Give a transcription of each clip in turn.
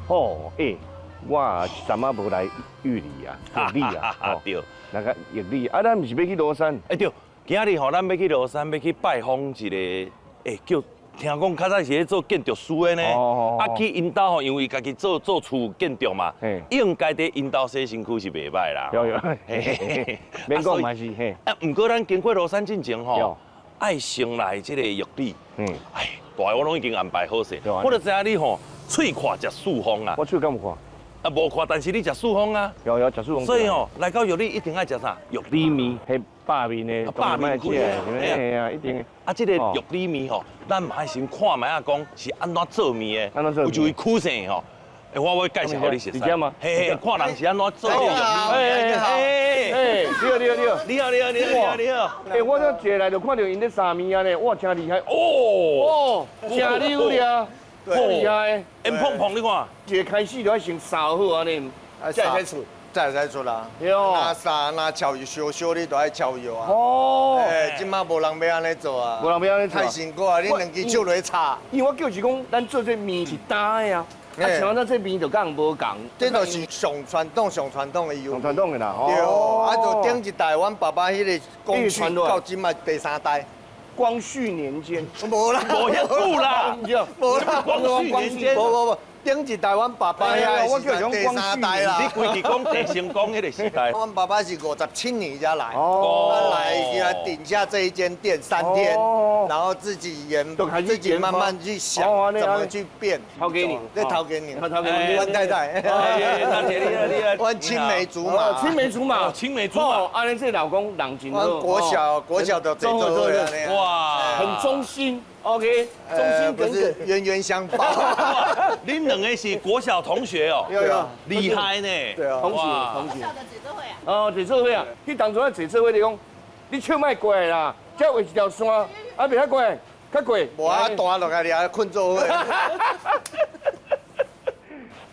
哦，欸，我一阵仔无來玉里啊，玉里啊，哦，對，那個玉里啊，咱毋是欲去羅山？欸對，今日吼，咱欲去羅山，欲去拜訪一个，欸，叫聽講較早是咧做建築師的呢。啊，去𪜶兜吼，因為家己做做厝建築嘛，應該佇𪜶兜洗身軀是袂䆀啦。有有，免講嘛是嘿。啊，毋過咱經過羅山進前吼，愛先來這個玉里。哎，大的我攏已經安排好勢，我就知影你吼。喙闊食四方啊！我喙敢有闊？啊，無闊，但是你食四方啊！有有食四方。所以吼，來到玉里一定愛食啥？玉里麵，彼肉麵的，肉麵開的，嘿啊，一定。啊，這個玉里麵吼，咱嘛愛先看覓仔講是按怎做麵的。按怎做？有一位曲姓吼，我欲介紹予你熟悉。嗎？嘿嘿，看人是按怎做的玉里麵。哎哎哎，你好你好你好，你好你好你好你好。哎，我這坐來就看著𪜶咧捎麵按呢，哇，真厲害！哦哦，真溜了。好厲害！煙碰碰，你看，一个開始就愛先捎好按呢，才會使出，才會使出啦。若捎若捫油燒燒，你就愛捫油啊。哦。欸，這馬無人欲按呢做啊。無人欲按呢做。太辛苦啊！你兩支手落去插。因為我就是講，咱做這麵是焦的啊。啊，像咱這麵就佮人無仝。這就是上傳統、上傳統的油。上傳統的啦。對。啊，就頂一代，阮爸爸彼個工序到這馬第三代。光緒年間，無啦，無遐久啦，無啦，光緒年間，無無無，頂一代阮爸爸遐的時第三代啦。你規直講鄭成功彼个時代。阮爸爸是57年才來，他來來頂下這一間店3天，然後自己研，自己慢慢去想怎麼去變。頭家娘，這頭家娘，頭家娘，阮太太，阮青梅竹馬，青梅竹馬，青梅竹馬。按呢這老公人真好。國小國小就坐做伙。哇，很忠心，OK，忠心耿耿，冤冤相報。恁兩个是國小同學哦，厲害呢。對啊，同學同學。小的坐做伙啊。哦，坐做伙啊！彼當初坐做伙就講，你笑莫過來啦，這畫一條線，啊，袂曉過來，較過。無啊，彈落來掠睏做伙。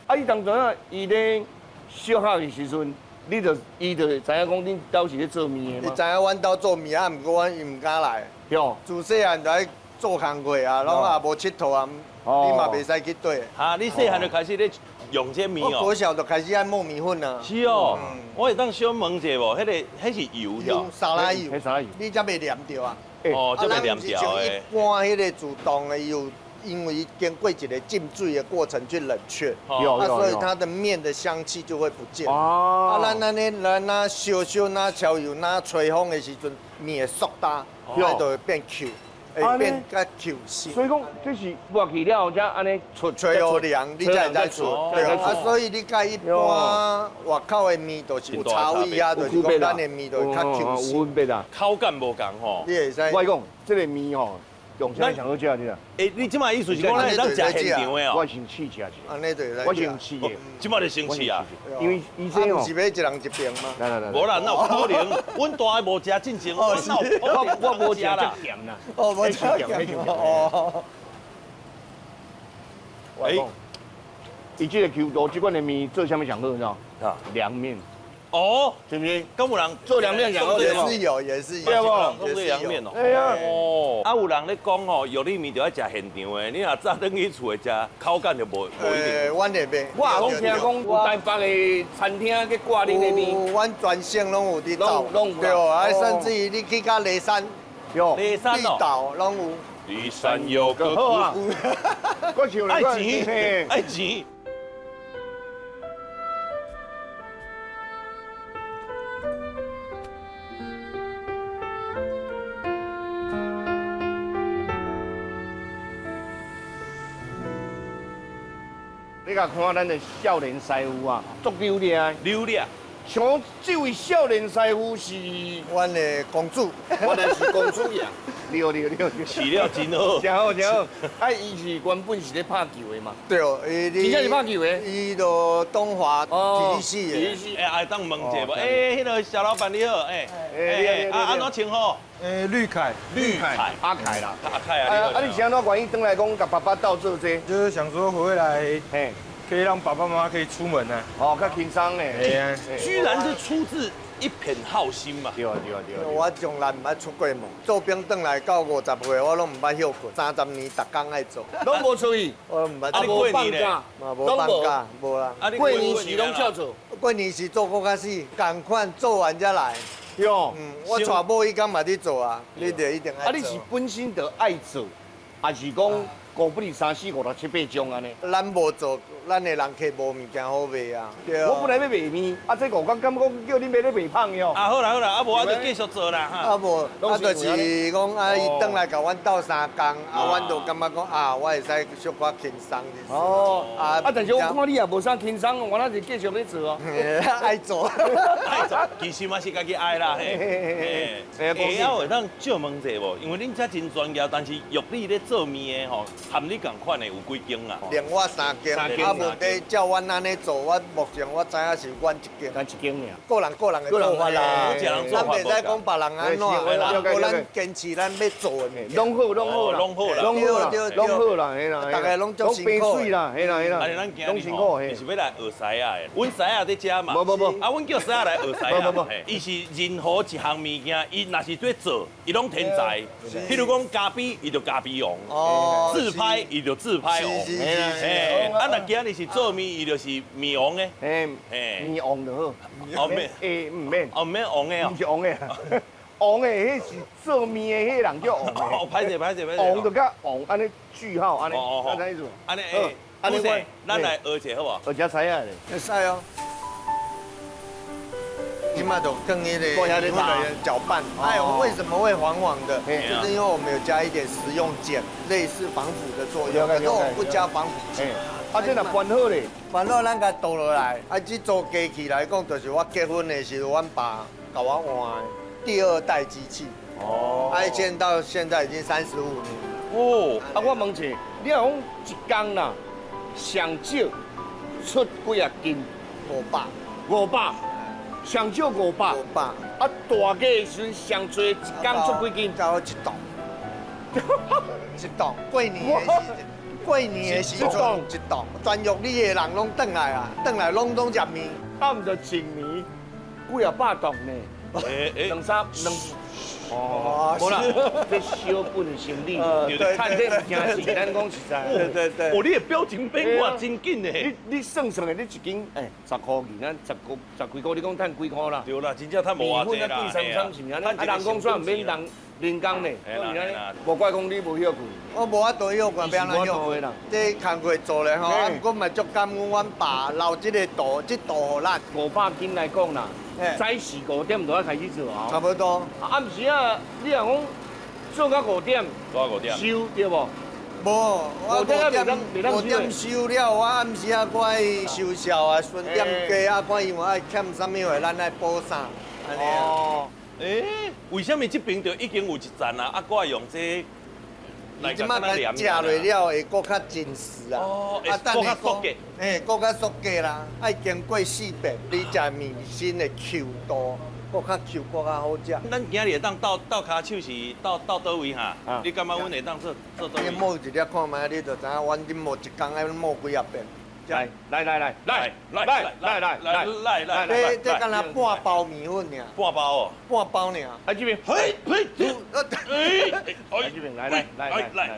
啊，伊當初啊，伊咧小學的時陣，你就伊就知影講恁兜是咧做麵的伊知影阮兜做麵啊，毋過阮伊毋敢來。對。自細漢就愛做工課啊，攏也無𨑨迌啊，你嘛袂使去綴。哈，你細漢就開始咧用這麵哦。我國小就開始愛磨麵粉啊。是哦，我會當小問一下無？彼個彼是油對？沙拉油。彼沙拉油。你才袂黏著啊？哦，才袂黏著的。一般彼個自動的油，因為經過一個浸水的過程去冷卻，啊，所以它的麵的香氣就會不見。哦。啊，咱按呢，咱若燒燒，若捫油，若吹風的時陣，麵會縮焦，它就會變 Q，會變較 Q 性。所以講，這是抹去了後才按呢出吹予涼，你才會使出。對啊，所以你佮一般外口的麵就是有差異啊，就是講咱的麵就會較 Q 性。有分別啦，口感無仝吼。你會使。我講這個麵吼。用啥上好食你啦？欸，你這馬意思是講咱會當食現場的哦？我先試食一下。按呢就會使。我先試的。這馬就先試啊？因為伊這哦。是欲一人一爿嗎？來來來。無啦，哪有可能？阮大的無食進前，我我無食這鹹啦。哦，無食鹹。哦。欸，伊這個 Q 度，這款的麵做啥物上好？你知道？啊。涼麵。哦，是毋是？敢有人做凉麵也是有，也是有，對無？做涼麵哦。哎呀，哦，啊有人咧講吼，玉里麵就愛食現場的，你若早轉去厝的食，口感就無無一定。阮會賣。我也攏聽講有台北的餐廳去掛恁的麵，阮全省攏有佇走，攏有。對啊，甚至於你去到梨山，梨山綠島攏有。梨山有個好啊，愛錢，愛錢。你共看咱的少年師傅啊，足溜掠，溜掠。像這位少年師傅是阮的公主，原來是公主呀！對對對，飼料真好，真好真好。啊，伊是原本是咧拍球的嘛？對，伊真正是拍球的。伊就東華體育系的。欸，會當問一下無？欸，彼个小老闆你好，欸，欸，啊，按怎稱呼？欸，綠凱，綠凱，阿凱啦，阿凱啊。啊，你是按怎願意轉來講共爸爸鬥做這個？就是想說回來，嘿。可以讓爸爸媽媽可以出門呢，哦，較輕鬆呢。居然是出自一片好心嘛。對啊對啊對啊。我從來毋捌出過門，做兵轉來到50歲，我攏毋捌歇睏，30年逐工愛做。攏無出去。我毋捌。啊，你過年咧？嘛無放假，無啦。過年時攏照做。過年時做閣較死，仝款做完才來。喲。嗯，我娶某彼工嘛佇做啊，你就一定愛做。啊，你是本身就愛做，還是講？五不二三四五六七八種按呢。咱無做，咱的人客無物件好賣啊。我本來欲賣麵，啊這五工敢講叫恁賣咧賣芳喲。啊好啦好啦，啊無我就繼續做啦哈。啊無，啊就是講啊，伊轉來共阮鬥相共，啊，阮就感覺講啊，我會使小可輕鬆一哦。啊，但是我看你也無啥輕鬆，我那是繼續咧做哦。愛做，愛做，其實嘛是家己愛啦嘿。欸，啊會當借問一下無？因為恁遮真專業，但是玉里咧做麵的吼。和你仝款的有幾間啊？另外三間，啊，問題照阮按呢做，我目前我知影是阮一間。咱一間爾。各人各人的做法啦，咱袂使講別人按怎，無咱堅持咱欲做的物件。攏好，攏好啦，攏好啦，攏好啦，攏好啦，嘿啦，逐个攏足辛苦啦，嘿啦嘿啦。啊，咱今日吼是欲來學師仔的，阮師仔佇遮嘛。無無無，啊，阮叫師仔來學師仔。無無無，伊是任何一項物件，伊若是咧做，伊攏天才。譬如講咖啡，伊就咖啡王。哦。自拍，伊就自拍王。嘿，啊，若今日是做麵，伊就是麵王的。嘿，麵王就好。哦，免，欸，毋免。哦，毋免王的哦。毋是王的，王的彼是做麵的彼人叫王的。哦，歹勢歹勢歹勢。王就佮王按呢句號按呢，按呢意思。按呢，欸，按呢，咱來學一下好無？學一下師仔咧。會使哦。這擺就更那個攪拌。哎，為什麼會黃黃的？就是因為我們有加一點食用鹼，類似防腐的作用。可是我們不加防腐劑。啊，這若拌好咧，拌好咱共倒落來。啊，這組機器來講，就是我結婚的時候，阮爸共我換的第二代機器。哦。啊，現到現在已經35年了。哦。啊，我問一下，你若講一工啦，上少出幾仔斤？500。500。上少500。500。啊，大家的時陣上濟一工出幾斤？到一檔。一檔。過年的時陣，過年的時陣一檔，全玉里的人攏轉來啊，轉來攏總食麵。啊，毋就一年幾仔百檔呢？兩三兩。哦，無啦，這小本生意，趁這物件是咱講實在。對對對。哦，你的表情變化真緊呢。你算算的，你一斤欸10箍二，咱10箍10幾箍，你講趁幾箍啦？對啦，真正趁無偌濟啦。麵粉啊貴三三是毋是？啊，人講煞毋免人人工呢？無怪講你無歇睏。我無法度歇睏，欲按怎歇睏？這工課做咧吼，啊，毋過嘛足感恩阮爸留這个道，這道予咱。500斤來講啦。早時5點就愛開始做啊，差不多。暗時啊，你若講做到5點，做到5點收對無？無，我5點收了，我暗時啊，我愛收數啊，巡店家啊，看伊有愛欠啥物貨，咱愛補啥，按呢。哦。欸，為啥物這邊就已經有一層啊？啊，閣愛用這個？這擺共食落了會閣較緊實啊！哦，會閣較縮價。嘿，閣較縮價啦，愛經過4遍，你食麵身的 Q 度閣較 Q，閣較好食。咱今日會當鬥鬥跤手是鬥鬥佗位哈？你感覺阮會當做做佗位？你摸一粒看覓，你就知影阮恁摸一工愛摸幾仔遍。来来来来来来来来来来来来，这敢若半包面粉尔，半包哦，半包尔。来这边，嘿嘿，哎，来这边，来来来来来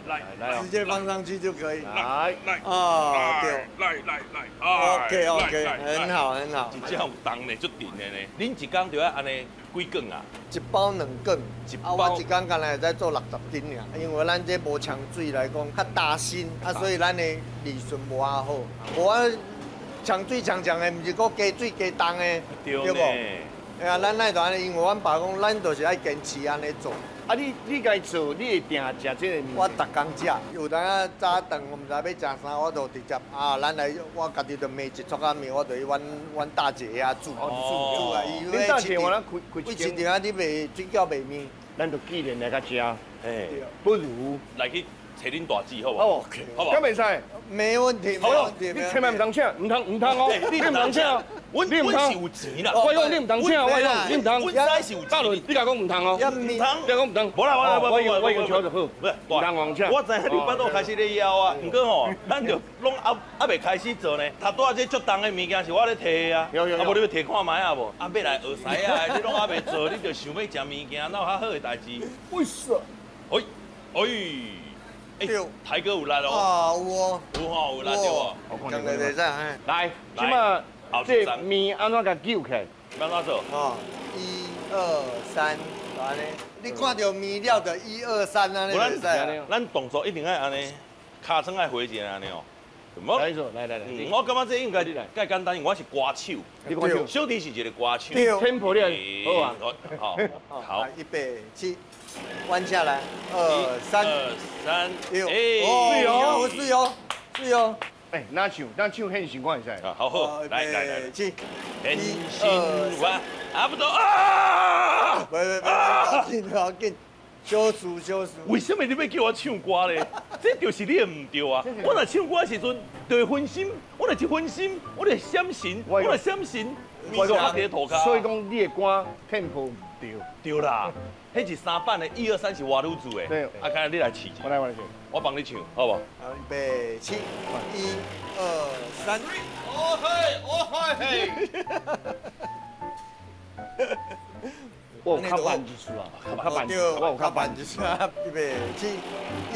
来来，直接放上去就可以。来来啊，对，来来来，OK OK，很好很好。真正有重呢，足重的呢。恁一工就要按呢几卷啊？一包两卷，啊，我一工干焦会使做60斤尔，因为咱这无呛水来讲较担心，啊，所以咱的利润无遐好。无啊，呛水呛呛的，毋是阁加水加重的，对无？哎呀，咱爱就按呢，因为阮爸讲，咱就是爱坚持按呢做。啊，你家做，你会定食这个面？我逐工食，有当仔早顿我毋知欲食啥，我就直接啊，咱来我家己就糜一撮仔面，我就去阮大姐遐煮。煮啊，伊恁大姐我咱开开市场啊，你卖水饺卖面，咱就既然来较食，哎，不如来去揣恁大姊好无？好，好无？敢袂使？没问题，没问题。你千万毋通请，毋通毋通哦，你毋通请。阮阮是有钱啦，我讲你毋通请，我讲你毋通。阮知是有钱。大伦，你若讲毋通哦，毋通，你讲毋通。无啦，我我已经请就好，毋通往请。我知影你腹肚开始咧枵啊，毋过吼，咱就拢犹未开始做呢。头拄仔这足重的物件是我咧提的啊，啊无你欲提看觅啊无？啊欲来学师啊，你拢犹未做，你就想欲食物件，哪有较好的代志？为啥？哎哎。台哥有力哦，啊有哦，有吼有力对无？讲个袂使，来，这马这面按怎共揪起来？按怎做？哦，一二三，按呢。你看到面了就一二三按呢袂使。咱动作一定爱按呢，尻川爱回一下按呢哦。来来来来，我感觉这应该较简单，因为我是歌手，小弟是一个歌手。天婆你好啊，好，好，预备起。弯下来，二三，二三，哎，哦，是哦，是哦，哎，那唱，咱唱现行看会使。好好，来来来，起，现行我阿不多啊！喂喂喂，要紧要紧，小事小事。为什么你欲叫我唱歌咧？这就是你的毋对啊！我若唱歌的时阵，就会分心，我若一分心，我就闪神，我若闪神，我就伫涂跤。所以讲，你的歌 tempo 毋对。对啦。彼是三板的，一二三是活女子的。对，阿凯，你来试一下。我来，我来试。我帮你唱，好不？好，预备起，一、二、三。哦嘿，哦嘿嘿。我有较慢一丝啊，较慢，我有较慢一丝啊。预备起，一、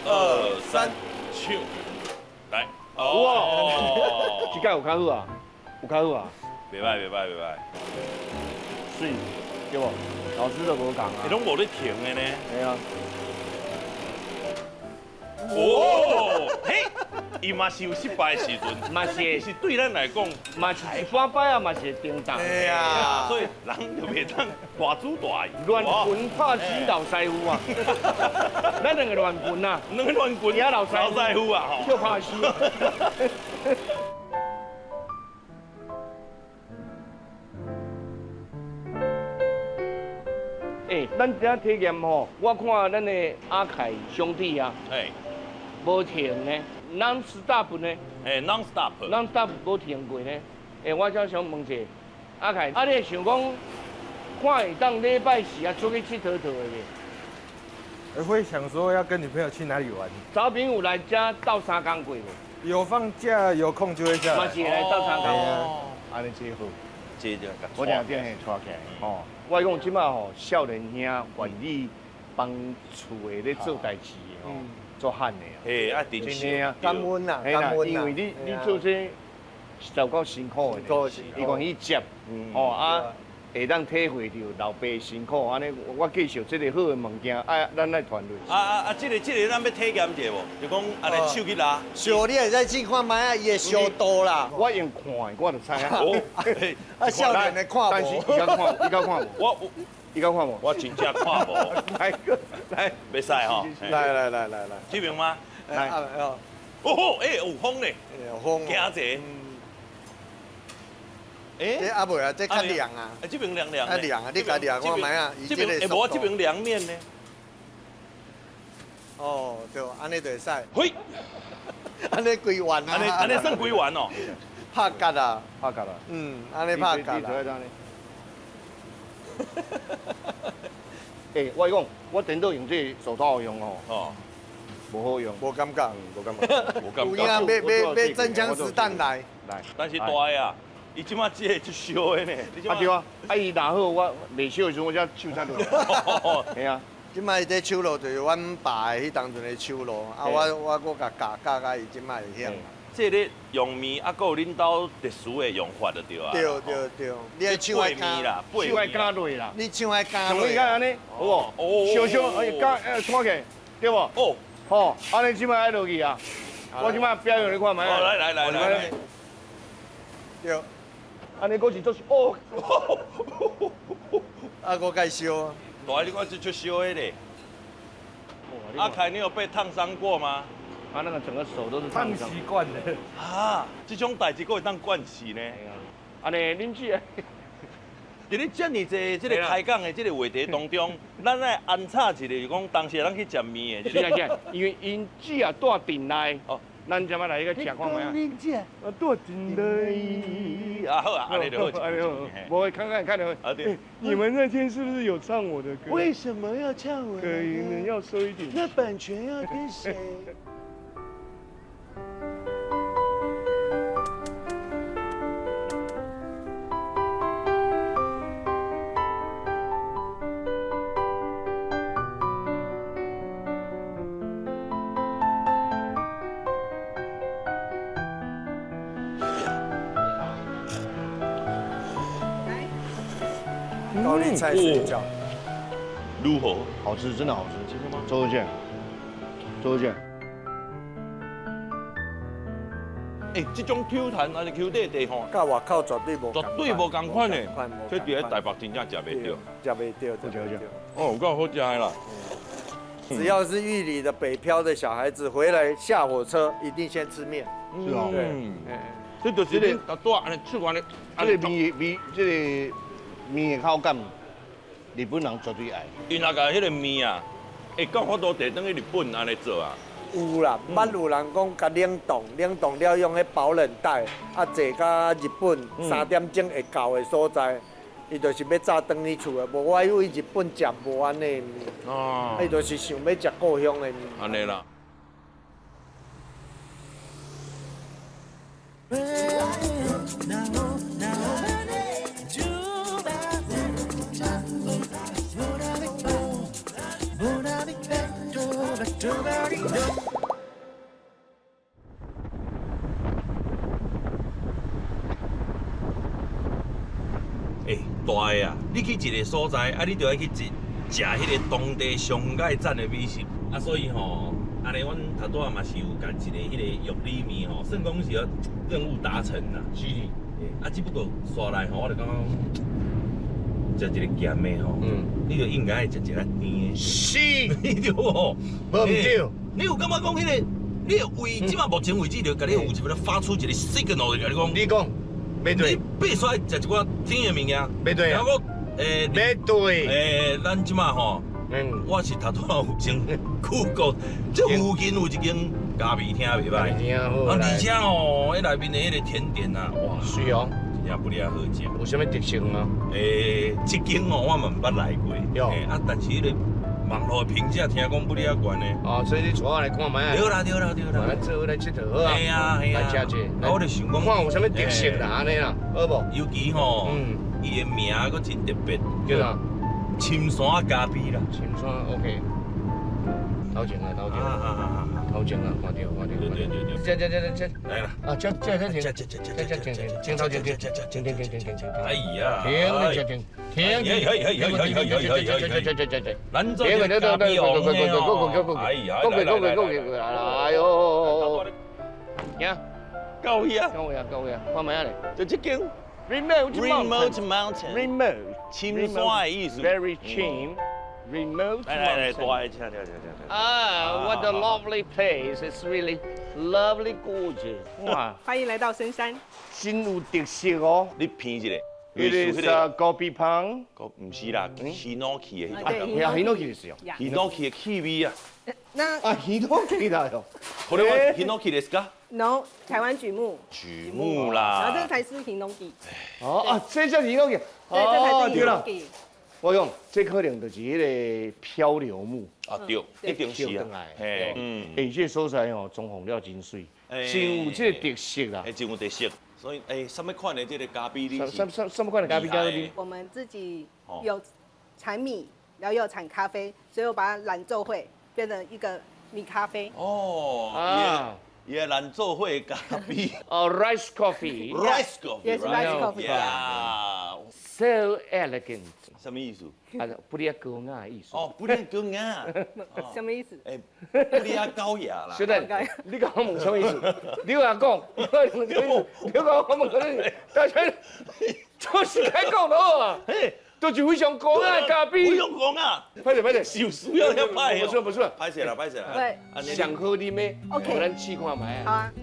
二、三，唱。来。哇，这届有较好啊，有较好啊。袂歹，袂歹，袂歹。水，对无？老师都无共啊，伊拢无咧停的呢。系啊。哦，嘿，伊嘛是有失败的时阵，嘛是是对咱来讲，嘛是一般摆啊，嘛是会中弹。对啊，所以人就袂当大主大意。乱棍拍死老师傅啊！咱两个乱棍啊，两个乱棍，老师傅啊，就拍死。欸，咱这体验吼，我看咱的阿凯兄弟啊，欸，无停呢，non stop 呢，欸，non stop，non stop 无停过呢。欸，我才想问一下，阿凯，啊，你会想讲，看会当礼拜四啊出去𨑨迌迌的袂？会想说要跟女朋友去哪里玩？找朋友来遮斗三工过无？有放假有空就会下来。嘛是会来斗三工。哦，按呢这好。这就我定定会带起来。吼，我讲这摆吼，少年兄愿意帮厝的咧做代志的吼，做罕的啊。嘿，啊，真的啊，感恩啊，感恩啊。因为你做这实在够辛苦的，伊愿意接，吼啊，会当体会到老爸辛苦，按呢，我继续这个好的物件，啊，咱来传落去。啊啊啊！这个咱欲体验一下无？就讲按呢手去拉。烧你会使试看觅啊，伊会烧多啦。我用看的，我就知影。哦，啊，少年的看无。但是伊敢看，伊敢看无？我，伊敢看无？我真正看无。来，来，袂使吼。来来来来来。这边吗？来。哦，欸，有风咧。有风。惊者。欸，这阿未啊，这较凉啊。欸，这边凉凉。较凉啊，你家凉看觅啊。这边欸，无这边凉面呢。哦，对，按呢就会使。嘿，按呢规圆啊。按呢算规圆哦。拍角啊，拍角啊。嗯，按呢拍角啊。欸，我讲，我电脑用这个手套用哦。哦。無好用，無感覺，無感覺，無感覺。有影欲真槍實彈來，來，但是大个啊，伊這馬這個足燒的呢。啊對啊，啊伊若好，我袂燒的時陣，我才手才落。係啊。這擺伊這手路就是阮爸的彼當陣的手路，啊我我閣共教教甲伊這擺會曉。這个用麵啊，閣有恁兜特殊的用法就對啊。對對對，你愛手愛加啦，手愛加落啦。你手愛加落。像你按呢，好無？小小哎加哎拖起，對無？哦，好，按呢這擺愛落去啊。我這擺表演你看覓。來來來來來。對。按呢閣是做哦。啊，閣較燒。大，你看這足燒的咧。阿凱，你有被燙傷過嗎？他那個整個手都是燙習慣了。啊，這種代誌閣會當慣勢呢？按呢，恁姊。佇咧遮爾濟這個開講的這個話題當中，咱來安插一個，就講當時咱去食麵的。是啊是啊，因為𪜶姊啊住鎮內，哦，咱這擺來去食看覓啊？恁姊啊住鎮內。啊好啊，按呢就好。無會看看看到。啊對。你們那天是不是有唱我的歌？為什麼要唱我的歌？可能要收一點。那版權要跟誰？高丽菜水饺，如何？好吃，真的好吃。周志健，周志健。哎，這種 Q 彈還是 Q 底地吼，佮外口絕對無，絕對無仝款的。這佇咧台北真正食袂著，食袂著，好食好食。哦，有夠好食的啦。只要是玉里的北漂的小孩子回來下火車，一定先吃麵。是哦。對。這就是恁大大按呢吃完的，這個麵麵這個。麵的口感，日本人絕對愛。𪜶若共彼个麵啊，會講法度提轉去日本按呢做啊？有啦，捌有人講共冷凍，冷凍了用彼保冷袋，啊，坐到日本3點鐘會到的所在，伊就是欲早轉去厝的。無我去日本食無按呢麵，哦，伊就是想欲食故鄉的麵。按呢啦。欸，大个啊，你去一个所在，啊，你就愛去食食彼个當地上蓋讚的美食。啊，所以吼，按呢，阮頭拄仔嘛是有共一个彼个玉里麵吼，算講是任務達成啦。是。啊，只不過煞來吼，我就感覺食一個鹹的吼，你就應該愛食一個甜的。是，對無？無毋對。你有感覺講彼個，你的胃這馬目前為止就共你有一個發出一個 signal，就共你講。你講。袂對，你必須愛食一寡甜的物件。袂對。然後我，袂對。咱這馬吼，我是頭拄仔有先 Google，這附近有一間咖啡廳袂歹。啊，而且哦，彼內面的彼個甜點啊，哇，水哦，真正不離好食。有啥物特色嗎？這間哦，我嘛毋捌來過。啊，但是彼个網路評價聽講不離遐懸的。哦，所以你帶我來看覓啊？對啦對啦對啦。咱做伙來𨑨迌好啊。係啊係啊。來食者。啊，我就想講，看有啥物特色啦，按呢啦，好無？尤其吼，伊的名閣真特別，叫啥？深山咖啡啦。深山 OK。頭前啊，頭前。頭前啊，看到看到。對對對對。這這這這。來啦。啊，這這這這這這這這這這頭前這這這停停停停停。哎呀。停停停停。哎呀哎呀哎呀哎呀哎呀！這這這這。咱做咖啡王的哦。哎呀，來來來來。哎呦。行。到位啊！到位啊！到位啊！看覓仔咧？就這間。 Remote Remote Mountain。 Remote。深山的意思。 Very chill。Remote。來來來，大的，請請請請。啊，What a lovely place! It's really lovely, gorgeous。哇！歡迎來到深山。真有特色哦。你編一個。 It is a 高比芳。毋是啦，ヒノキ的。對啊，ヒノキですよ。ヒノキ的氣味啊。那啊，ヒノキだよ。これはヒノキですか？No，台灣櫸木。櫸木啦。然後這個才是ヒノキ。哦啊，這叫ヒノキ。對，這才是ヒノキ。我讲这可能就是彼个漂流木。啊对，一定是啊。嘿，欸，这个所在哦，装潢了真媠，真有这个特色啦。欸，真有特色。所以，欸，啥物款的这个咖啡？你啥物款的咖啡？咖啡？我们自己有产米，然后又产咖啡，所以我把它揽做伙，变成一个米咖啡。哦，啊，也揽做伙咖啡。哦，rice coffee。 rice coffee。 Yes, rice coffee。 So elegant。什么意思？啊，不离高雅的意思。哦，不离高雅。什么意思？欸，不离高雅啦。小弟，你共我问什么意思？你话讲，你讲我问什么意思？大家就是开讲就好啊。嘿，就是非常高雅的咖啡。非常高雅。歹势歹势，有需要遐歹。不错不错。歹势啦歹势啦。对。上好啉的，OK，咱试看覓啊。好啊。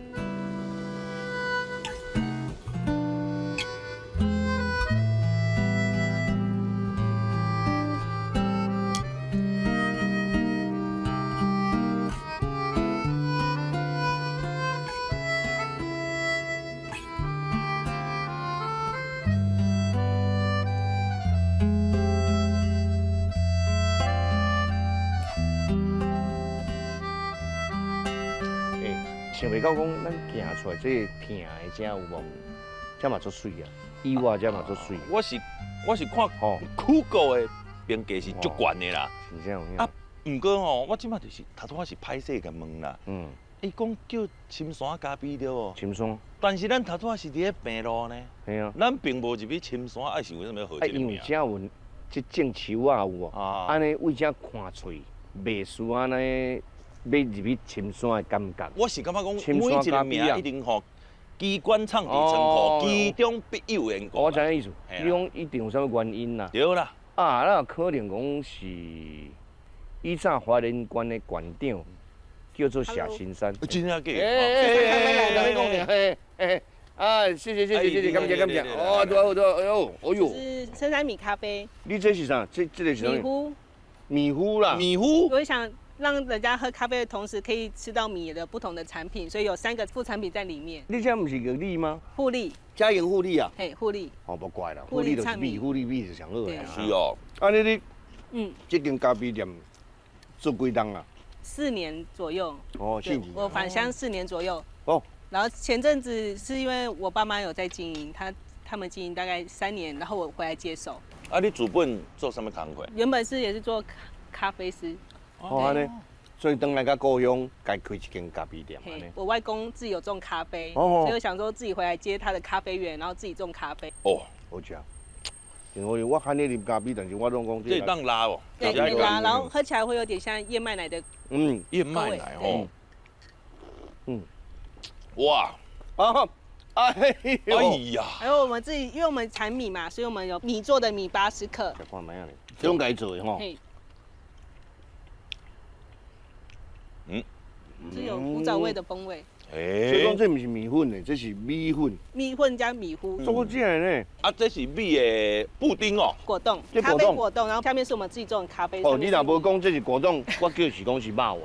想袂到讲，咱行出来这个听的遮有无？遮嘛足媠啊，以外遮嘛足媠。我是看吼，Google 的评价是足悬的啦。是这样。啊，毋过吼，我这马就是头拄仔是歹势共问啦。伊讲叫深山咖啡对无？深山。但是咱头拄仔是伫咧平路呢。嘿啊。咱并无入去深山，啊是为啥物号这个名？因为遮有这种树仔有无？按呢为遮看喙，袂输按呢。欲入去深山的感觉。我是感觉讲，每一个名一定吼，机关藏伫仓库，其中必有缘故。我知影意思，你讲一定有啥物原因啦？对啦。啊，那可能讲是以前花莲县的县长叫做谢新山。真正假？哎，你讲哎哎啊，谢谢谢谢谢谢，感谢感谢。哦，对对，哎呦哎呦。是深山米咖啡。你这是啥？这个是啥？米糊。米糊啦。米糊。我想。让人家喝咖啡的同时，可以吃到米的不同的产品，所以有3个副产品在里面。你这不是玉米吗？富力，嘉莹富力啊。嘿，富力。哦，无怪啦，富力就是米，富力米是上好的。是哦。啊，你，这间咖啡店做几冬啊？4年左右。哦，4年。我返乡4年左右。哦。然后前阵子是因为我爸妈有在经营，他们经营大概3年，然后我回来接手。啊，你主本做什么工课？原本是也是做咖啡师。哦，按呢，所以转来到故乡，家开一间咖啡店。我外公自己有种咖啡，所以我想说自己回来接他的咖啡园，然后自己种咖啡。哦，好食。因为我看你啉咖啡，但是我拢讲这当拉哦，对，拉，然后喝起来会有点像燕麦奶的。燕麦奶哦。哇，啊，哎呀，还有我们自己，因为我们产米嘛，所以我们有米做的米80克。食看觅啊？这种家己做的吼。是有古早味的风味。所以讲这毋是米粉呢，这是米粉。米粉加米糊。做好食的呢。啊，这是米的布丁哦。果冻，咖啡果冻，然后下面是我们自己做的咖啡。哦，你若无讲这是果冻，我叫是讲是肉丸。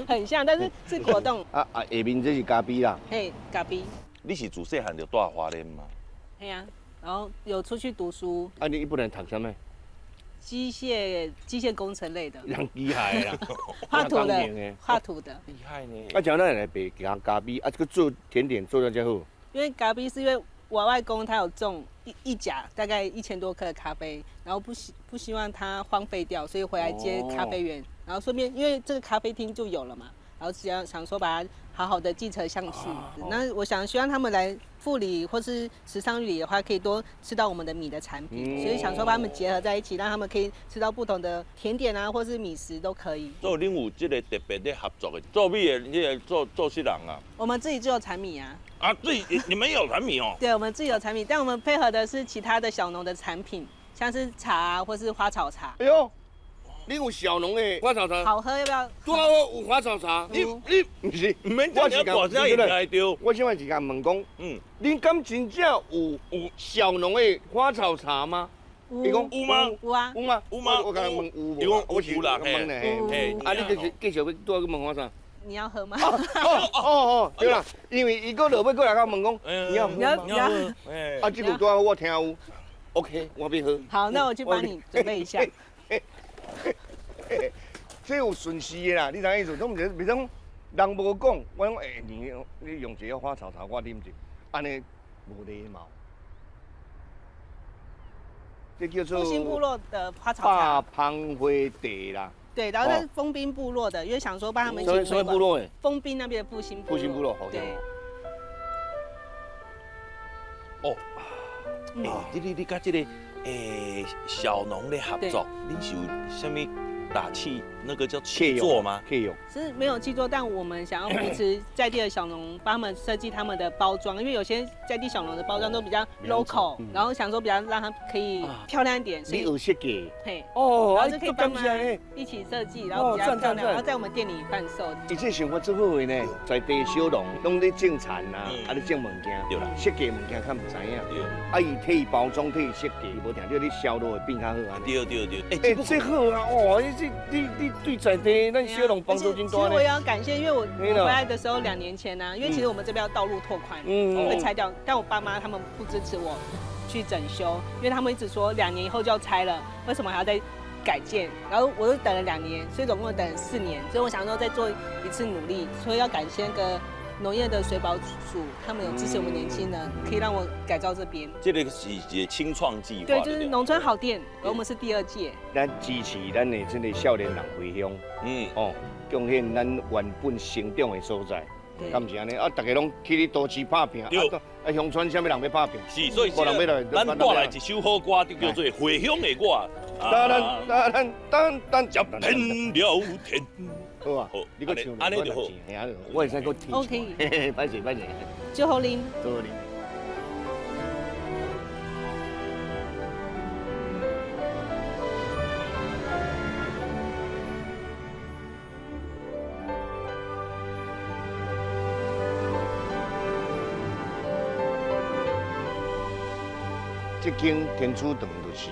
很像，但是是果冻。啊啊，下面这是咖啡啦。嘿，咖啡。你是自细汉就住花莲吗？嘿啊，然后有出去读书。啊，你本来读啥物？机械工程类的，人机械啦，画图的，画图的，厉害呢。啊，像咱来卖咖啡，啊，这个做甜点做得遮好。因为咖啡是因为我外公他有种一甲大概1000多克的咖啡，然后不希望它荒废掉，所以回来接咖啡园，然后顺便因为这个咖啡厅就有了嘛，然后只要想说把它好好的继承下去。那我想希望他们来富里或是池上里的话，可以多吃到我们的米的产品，所以想说把他们结合在一起，让他们可以吃到不同的甜点啊，或是米食都可以。做恁有这个特别的合作的，做米的那个做事人啊？我们自己就有产米啊。啊，自己你们有产米哦？对，我们自己有产米，但我们配合的是其他的小农的产品，像是茶啊，或是花草茶。哎呦。你有小农的花草茶，好喝要不要？拄好有花草茶。你毋是，毋免我是大声会听到。我现在是共问讲，恁敢真正有小农的花草茶吗？伊讲有吗？有啊。有吗？有吗？我共问有无？伊讲我是有啦，问咧。啊，你继续欲拄仔去问我啥？你要喝吗？哦，对啦，因为伊阁落尾阁来共问讲，你要喝吗？你要。啊，这句拄仔好我听有。OK，我欲喝。好，那我去帮你准备一下。这有顺序的啦，你知影意思？拢毋是，袂讲人无讲，我讲欸，你用一个花草茶，我啉者，按呢无礼貌。这叫做复兴部落的花草茶。霸芳花茶啦。对，然后那是丰滨部落的，因为想说帮他们一起什么部落？丰滨那边的复兴部落。复兴部落，好。对。哦，你佮这个小农咧合作，恁是有啥物打气？那个叫契作吗？契约是没有契作，但我们想要扶持在地的小农，帮他们设计他们的包装，因为有些在地小农的包装都比较 local，然后想说比较让它可以漂亮一点。你有设计？嘿，哦，然后就可以帮忙一起设计，然后比较漂亮，然后在我们店里贩售。伊这想法做好的呢，在地小农拢咧种田啊，啊咧种物件，对啦，设计物件较毋知影，对，啊伊替包装替设计，无定著你销路会变较好啊。对对对，欸，这好啊，哦，这你对在地咱小农帮助真大。其实我也要感谢，因为我回来的时候2年前呢，因为其实我们这边要道路拓宽，会拆掉，但我爸妈他们不支持我去整修，因为他们一直说2年以后就要拆了，为什么还要再改建？然后我就等了2年，所以总共等了4年，所以我想说再做一次努力，所以要感谢个农业的水保署，他们有支持我们年轻人，可以让我改造这边。这个是一个青创计划。对，就是农村好店，而我们是第2届。咱支持咱的这个少年人回乡，哦，贡献咱原本成长的所在，敢毋是按呢？啊，大家拢去咧都市拍拼，啊，乡村啥物人欲拍拼？是，所以咱带来一首好歌，就叫做《回乡的我》。当当当当当，吃遍了天。好啊，你阁唱，按呢就好，我会使阁听。 OK，歹势歹势。祝福恁。祝福恁。这间天主堂就是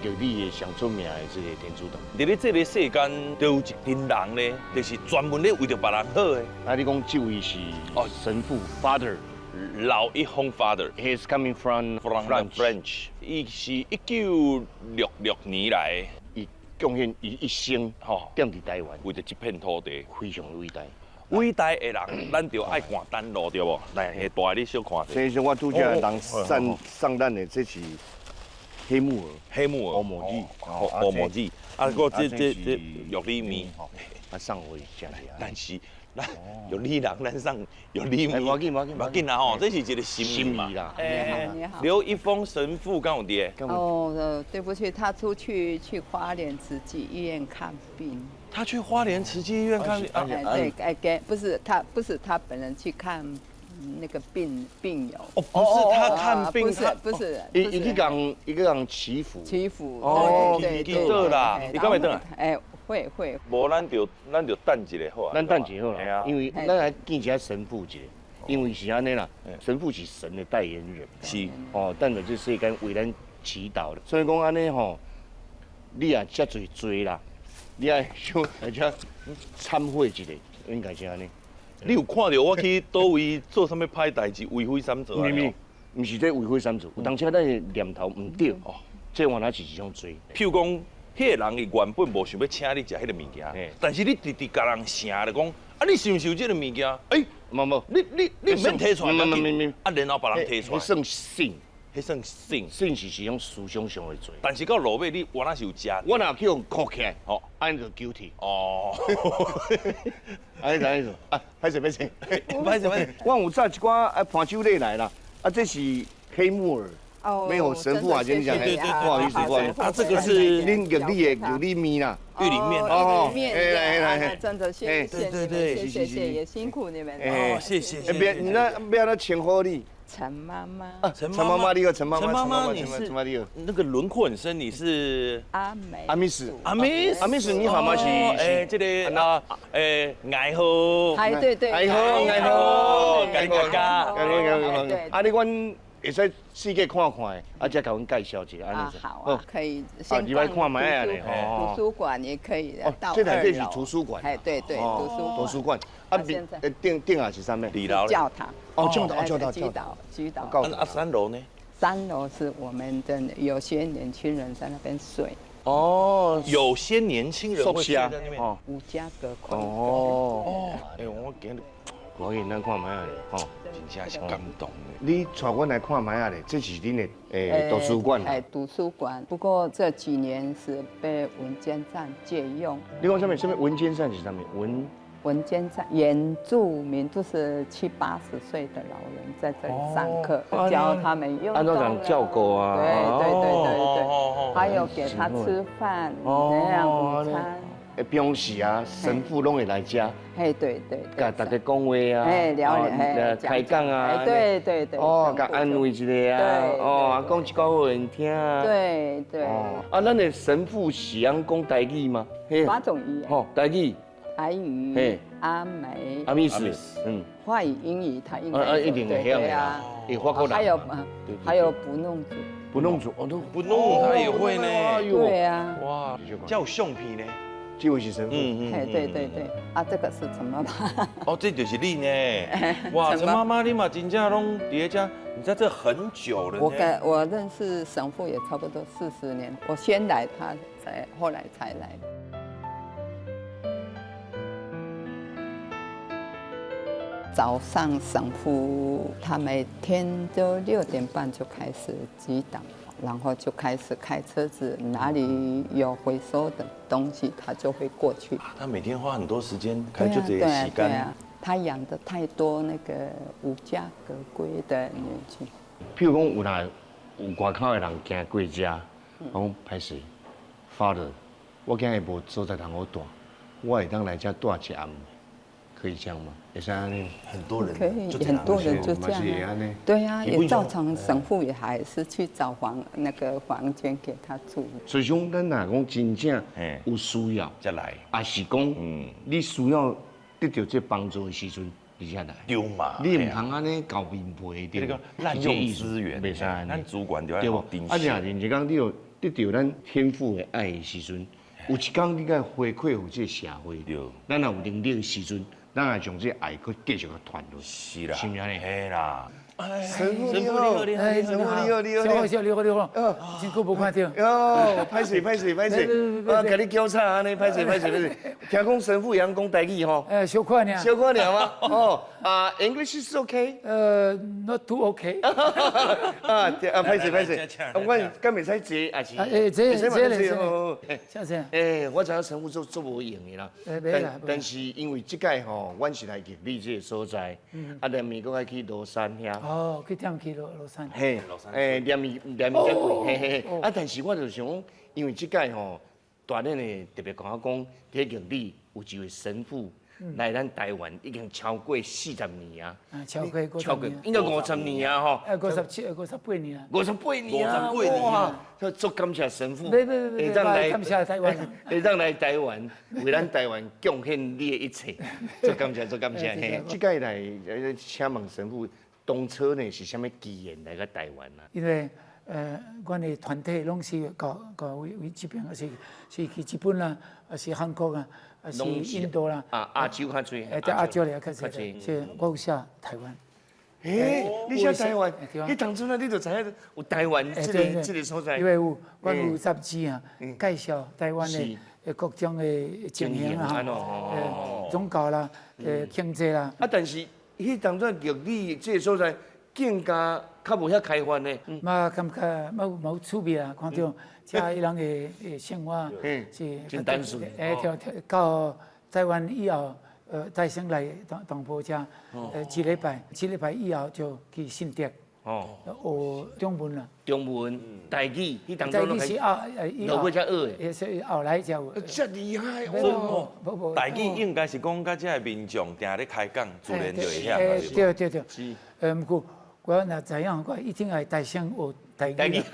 玉里的上出名的这个天主堂。伫咧这个世间，就有一群人咧，就是专门咧为著别人好的。啊，你讲这位是哦神父 Father 刘一峰 Father。 He is coming from French。伊是1966年来，伊贡献伊一生吼，踮伫台湾，为著这片土地，非常伟大。伟大的人，咱就爱看单路对无？来，下大你小看。先生，我拄才人送送咱的，这是黑木耳，黑木耳，乌木耳，乌木耳，啊，阁这玉米面，啊，送予伊食。但是咱玉里人，咱送玉米面，无要紧，无要紧，无要紧啦吼，这是一个心意啦。你好，刘一峰神父敢有伫？哦，对不起，他出去去花莲慈济医院看病。他去花莲慈济医院看病，对，哎，不是他，不是他本人去看那个病友。哦，不是他看病，不是，伊去共伊去共祈福。祈福，哦，对对啦，伊敢会转来？哎，会会。无，咱就等一下好啊。咱等一下好啦，因为咱来见一下神父一下，因为是按呢啦，神父是神的代言人，是哦，等下这世间为咱祈祷的，所以讲按呢吼，你也遮济罪啦。你爱想而且忏悔一下，应该是按呢。你有看著我去佗位做啥物歹代志，为非三做？毋是，毋是这为非三做，有当时咱的念头毋对，哦，这原来是一种罪。譬如讲，彼个人伊原本无想欲请你食彼个物件，但是你直直共人声咧讲，啊，你想毋想这个物件？欸，无无，你毋免提出来，啊，然后别人提出来，算信。彼算信，信是是种思想上的罪。但是到落尾，你原来是有食。我若去予扣起来，吼，按呢就 guilty。哦，按呢怎意思？啊，歹势歹势，歹势歹势。我有早一寡啊伴手礼来啦，啊，这是黑木耳。哦，没有神父啊，先讲，不好意思，不好意思。啊，这个是恁玉里的玉里面啦，玉里面哦，来来来，真的谢谢你们，谢谢谢，也辛苦你们。哦，谢谢。别，那欲按怎称呼你？陈妈妈，陈妈妈，你好，陈妈妈，陈妈妈，你是那个轮廓很深，你是阿美，阿米斯，阿米斯，阿米斯，你好吗？是，哎，这个啊，哎，爱好，哎，对对，爱好，爱好，爱好，爱好，对。啊，你阮会使四界看看的，啊，再共阮介绍一下，啊，好啊，可以先看觅啊，图书馆也可以到。这台这是图书馆，哎，对对，图书图书馆。啊，顶顶也是啥物？二楼教堂。哦，教堂，教堂，教堂，教堂。啊，三楼呢？三樓是我們的有些年輕人在那邊睡。哦，有些年輕人會睡在那邊。哦，無家可歸。哦，哎，我今日趕緊咱看覓仔咧，吼，真正是感動的。你帶阮來看覓仔咧，這是恁的誒圖書館。哎，圖書館。不過這幾年是被文監站借用。你講啥物？啥物文監站是啥物？文監站原住民就是七八十歲的老人在這裡上課，教他們用。按怎講照顧啊？對對對對對，還有給他吃飯，營養午餐。欸，平時啊，神父攏會來遮。嘿，對對。共大家講話啊，聊聊，開講啊。對對對。哦，共安慰一下啊，哦，講一寡好因聽啊。對對。啊，咱的神父是曉講台語嗎？八種語言。吼，台語。台語、阿美、阿美斯，嗯，法語、英語，他應該一定會曉啊。還有還有布農族，布農族，哦，布農他也會呢。對啊。哇，叫橡皮呢？這位是神父。嗯對對對，啊，這個是陳媽媽。哦，這就是你呢。哇，陳媽媽，你嘛真正攏佇遮，你在這很久了。我認識神父也差不多40年，我先來，他才後來才來。早上神父他每天都6點半就開始祈禱，然後就開始開車子，哪裡有回收的東西，他就會過去。他每天花很多時間開就這些時間。對啊，他養的太多那個無家可歸的年輕。譬如講，有若有外口的人行過遮，講歹勢，Father，我今日無所在通好住，我會當來遮住一暗。可以這樣嗎？也是按呢，很多人可以，很多人就這樣。對啊，也照常神父也還是去找房那個房間給他住。所以講，咱若講真正有需要才來，也是講，你需要得到這幫助的時陣，你才來。對嘛？你毋通按呢厚面皮對。濫用資源，袂使按呢。咱主管就愛珍惜。啊，若認真講，你有得到咱天父的愛的時陣，有一天你該回饋予這個社會。對。咱若有能力的時陣。咱來將這愛閣繼續傳落去，是啦，是毋是按呢？嘿啦。神父你好，神父你好，你好，你好，你好，真久無看著。哦，歹勢歹勢歹勢，啊，共你叫吵按呢，歹勢歹勢歹勢。聽講神父會曉講台語吼？欸，小可爾。小可爾嗎？哦，啊，English is okay？Not too okay。啊，啊，歹勢歹勢。我敢袂使坐，還是？欸，坐坐咧，坐坐。欸，我知影神父做做無閒的啦。但是因為這擺吼，阮是來玉里這個所在，啊，連面閣愛去羅山遐。哦，去踮去羅山。嘿，欸，連面連面才貴，嘿嘿嘿。啊，但是我就想講，因為這擺吼，大恁的特別共我講，佇玉里有一位神父來咱台灣已經超過40年啊。超過超過應該50年啊，吼。57、58年啊。58年啊！哇，足感謝神父，會當來感謝台灣，會當來台灣，為咱台灣貢獻你的一切，足感謝，足感謝。嘿，這擺來請問神父。當初呢是啥物機緣來到台灣啊？因為，阮的團體攏是到為為這邊，還是去日本啦，還是韓國啊，還是印度啦。啊，亞洲較濟。欸，對，亞洲咧較濟。是，我有寫台灣。欸，你寫台灣？你當初啊，你就知影有台灣這個所在。因為有，阮有雜誌啊，介紹台灣的各種的情形啊，宗教啦，經濟啦。啊，但是。彼當陣玉里這個所在更加較無遐開發呢。嘛感覺嘛有趣味啊，看著遮伊人的生活是真單純。欸，對，到台灣以後，台生來東坡遮，一禮拜，一禮拜以後就去信德。哦，學中文啦。中文、台語，彼當台語是後，落尾才學的。也是後來才有。遮厲害哦！台語應該是講佮遮个民眾定咧開講，自然就會曉。對對對。是。毋過我若知影，我一定愛台生學台語。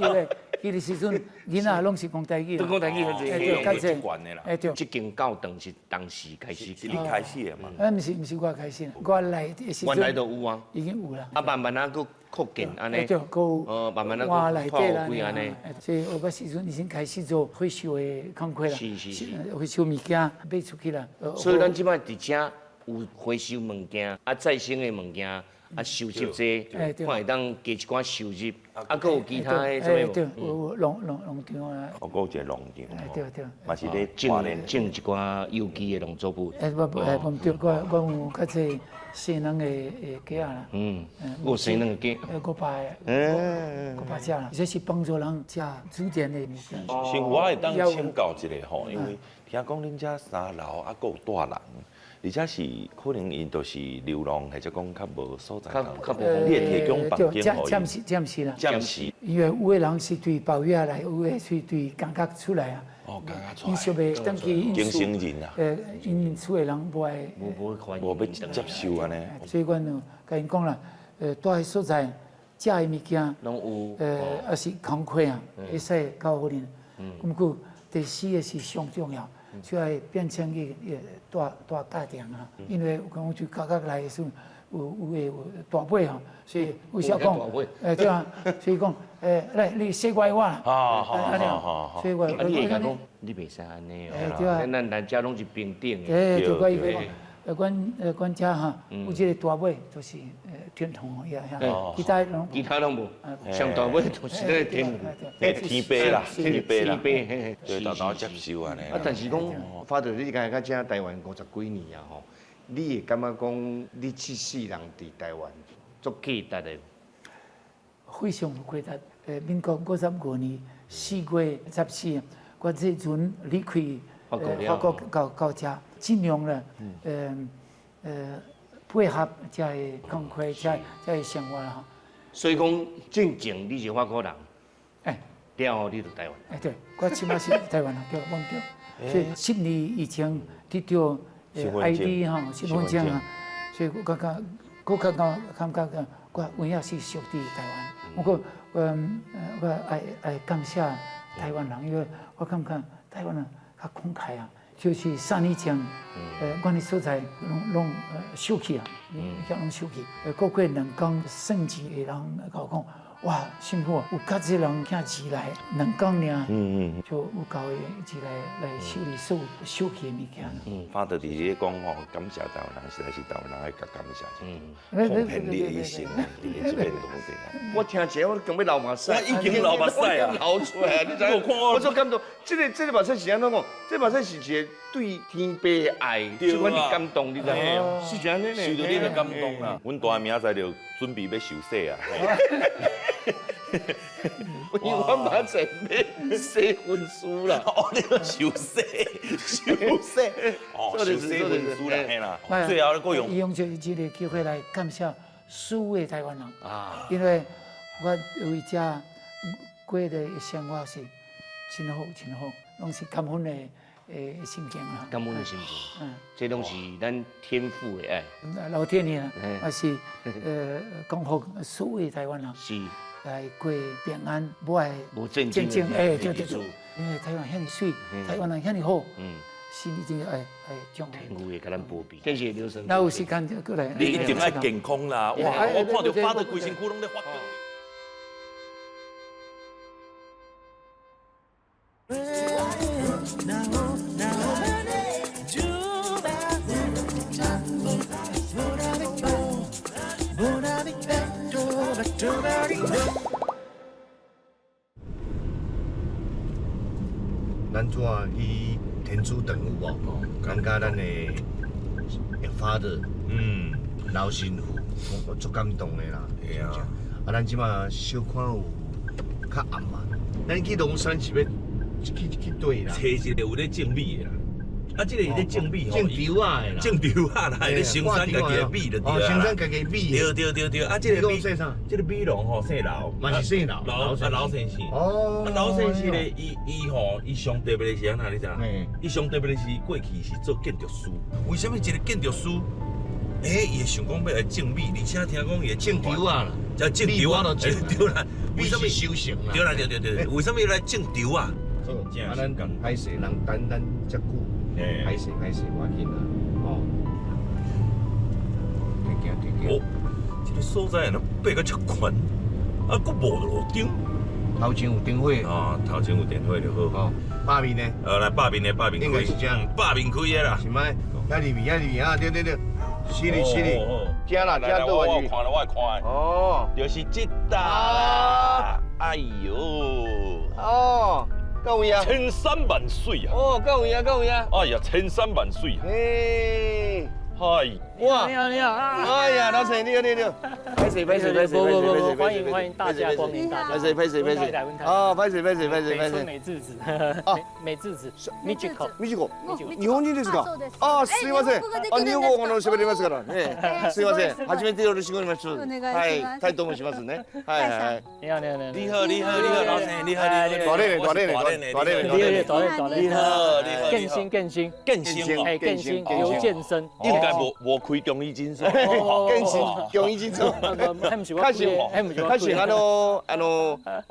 因為彼个時陣囡仔攏是講台語。都講台語很濟。對，較濟。欸對。這間教堂是當時開始。是你開始的嘛？毋是，毋是我開始，我來的時陣。原來就有啊。已經有啦。啊，慢慢啊，閣擴建按呢。對，閣有。哦，慢慢啊，閣擴開按呢。所以我嗰時陣已經開始做回收的工作啦。是是是。回收物件賣出去啦。所以咱這擺佇遮有回收物件，啊，再生的物件。啊，收集這個，看會當加一寡收入，啊，閣有其他的啥物無？對，有農場啊。哦，閣有一個農場。對對。嘛是咧種一寡有機的農作物。欸，無無，毋對，我有較濟生卵的雞仔啦。嗯，有生卵的雞。500個，500隻啦。這是幫助人食煮點的物件。神父，我會當請教一下吼，因為聽講恁遮三樓啊，閣有住人。而且是可能𪜶都是流浪，或者講較無所在，較無你會提供房間予暫時暫時啦。暫時。因為有的人是對包月來，有的是對感覺出來啊。哦，感覺出來。𪜶想袂轉去，精神人啊。𪜶厝的人無愛。無欲接受按呢。所以阮就共𪜶講啦，蹛彼所在，食的物件，攏有。抑是工課啊，會使交予恁。毋過第四个是上重要。就愛變成一個大大家庭啊，因為講就家家來的時陣，有的有大尾吼，所以有時講，對啊，所以講，來你洗我我啦，啊，所以我，啊，你會共講，你袂使按呢哦，對啊，咱遮攏是平等的，對，我伊講，阮遮哈有這個大尾，就是天堂遐遐，其他攏其他攏無，上大尾就是那個天天父啦，天父啦，對，豆豆接受按呢。啊，但是講，Father，你敢會到遮台灣50幾年啊吼，你會感覺講，你這世人佇台灣足價值的？非常有價值。民國55年4月14，我這陣離開法國到遮，盡量咧，配合遮个工課，遮個生活啦吼。所以講，進前你是法國人，了後你就台灣。對，我起碼是台灣人，對，無毋對。所以10年以前得到 ID 吼，身份證啊，所以我感覺，我感覺我有影是屬於台灣。不過，我愛感謝台灣人，因為我感覺台灣人較慷慨啊。就是3年前，阮的所在攏收起啊，遐攏收起。過2天，算錢的人共我講，哇，神父，有較濟人寄錢來，2天爾，就有夠的錢來修理所有收起的物件。Father佇咧講吼，感謝台灣人，實在是台灣人愛共感謝，奉獻你的一生，佇咧這片土地啊。我聽者我剛欲流目屎，我已經流目屎啊，流出來啊！你知影？我足感動，這個目屎是按怎講？這目屎是一個對天父的愛，這款的感動，你知影？是按呢呢。受著你的感動啦。阮大明仔載就準備欲受洗啊。因為我明仔載欲洗婚書啦。哦，你講受洗，受洗，哦，受洗婚書啦，嘿啦。最後閣用用這個機會來感謝所有台灣人啊，因為我為遮過的生活是真好真好，攏是感恩的心情啦。感恩的心情，這攏是咱天父的愛。老天爺啊，也是講予所有台灣人是來過平安，無愛無戰爭。欸，對對對，因為台灣遐爾媠，台灣人遐爾好，是一定愛將天父會共咱保庇。謝謝劉神父。那有時間就過來。你一定愛健康啦！哇，我看著 Father 規身軀攏咧發光。咱怎去天主堂有無？感覺咱的 Father，老神父，我足感動的啦。對啊。啊，咱這馬小看有較暗嘛。咱去龍山是欲去佗啦？揣一个有咧種米的啦。啊，這個是咧種米吼，種稻仔的啦，種稻仔啦，咧生產家己的米就對啦。生產家己的米。對對對對，啊，這個米，姓啥？這個米農吼姓劉，嘛是姓劉，劉先生。哦。啊，劉先生咧，伊吼，伊上特別的是按怎，你知影？伊上特別的是過去是做建築師。為啥物一個建築師，伊會想講欲來種米，而且聽講伊會種稻仔啦，種稻仔，對啦。為啥物修成啦？對啦對對對，為啥物來種稻仔？啊，咱歹勢人等咱遮久。歹勢歹勢，無要緊啦，哦。對對對。哦，這個所在若爬到遮懸，啊，閣無路燈。頭前有燈火。啊，頭前有燈火就好。哦，百面呢？來百面的，百面開。應該是這樣。百面開的啦。是嗎？遐裡面，遐裡面啊，對對對。是哩是哩，正啦正倒我看了我看。哦，就是這搭。哎呦。哦，夠有影。千山萬水啊。哦，夠有影夠有影。哎呀，千山萬水。嘿。嗨。哇。你好你好。哎呀，老師你好你好。歹勢歹勢歹勢歹勢歹勢。歡迎歡迎大駕光臨大駕。歹勢歹勢歹勢。哦，歹勢歹勢歹勢歹勢。美智子。啊，美智子。美智子。美智子。日本人ですか。あ、すいません。あ、日本語の喋りますからね。すいません。初めてよろしくお願いします。はい、タイと申しますね。はいはい。你好你好你好你好你好老師你好你好。大咧大咧大咧大咧大咧大咧大咧。你好你好。更新更新更新哎更新有健身。應該無無開中醫診所。更新中醫診所。較是較是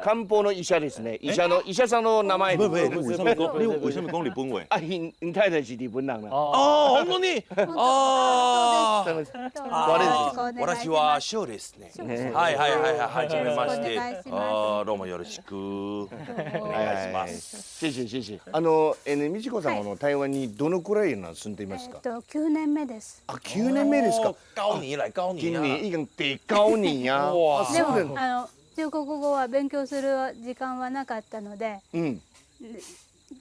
漢方の醫者ですね。醫者の醫者さんの名前。不不，你為什麼講？你為什麼講日本話？啊，𪜶太太是日本人啦。哦，本當に。ああ。私は翔ですね。はいはいはいはい、はじめまして。あどうもよろしくお願いします。謝謝謝謝。美智子さん台灣にどのくらい住んでいますか？ 9年目です。あ、9年目ですか。九年來九年。今年已經第九年啊。哇。でも中国語は勉強する時間はなかったので、うん。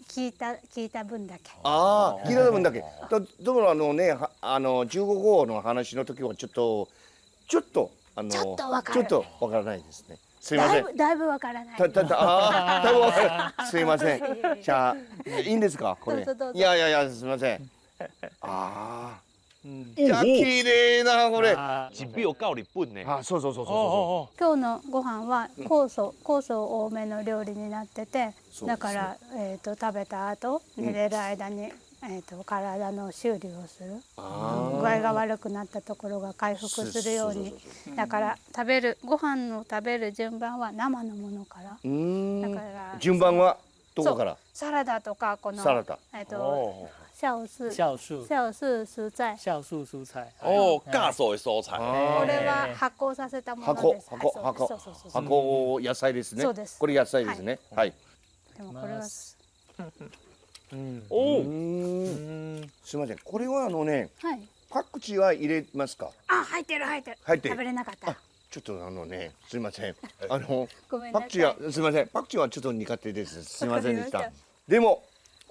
聞いた分だけ。ああ、聞いた分だけ。でも中国語の話の時はちょっとちょっとちょっとわかる。ちょっとわからないですね。すいません。だいぶわからない。だいぶわからない。すいません。じゃあいいんですかこれ。いやいやいやすいません。ああ。いや綺麗なこれ。一秒到日本ね。あ、そうそうそうそう。今日のご飯は酵素多めの料理になってて、だから食べた後寝れる間に体の修理をする。具合が悪くなったところが回復するように。だから食べるご飯の食べる順番は生のものから。だから順番はどこから？サラダとかこのサラダ。酵素酵素酵素蔬菜酵素蔬菜哦，酵素的蔬菜。これは発酵させたものです。発酵発酵発酵野菜ですね。そうです。これ野菜ですね。はい。でもこれは。おお。すみません。これはパクチーは入れますか？あ、入ってる入ってる。入ってる。食べれなかった。ちょっとすみません。パクチーはすみません。パクチーはちょっと苦手です。すみませんでした。でも。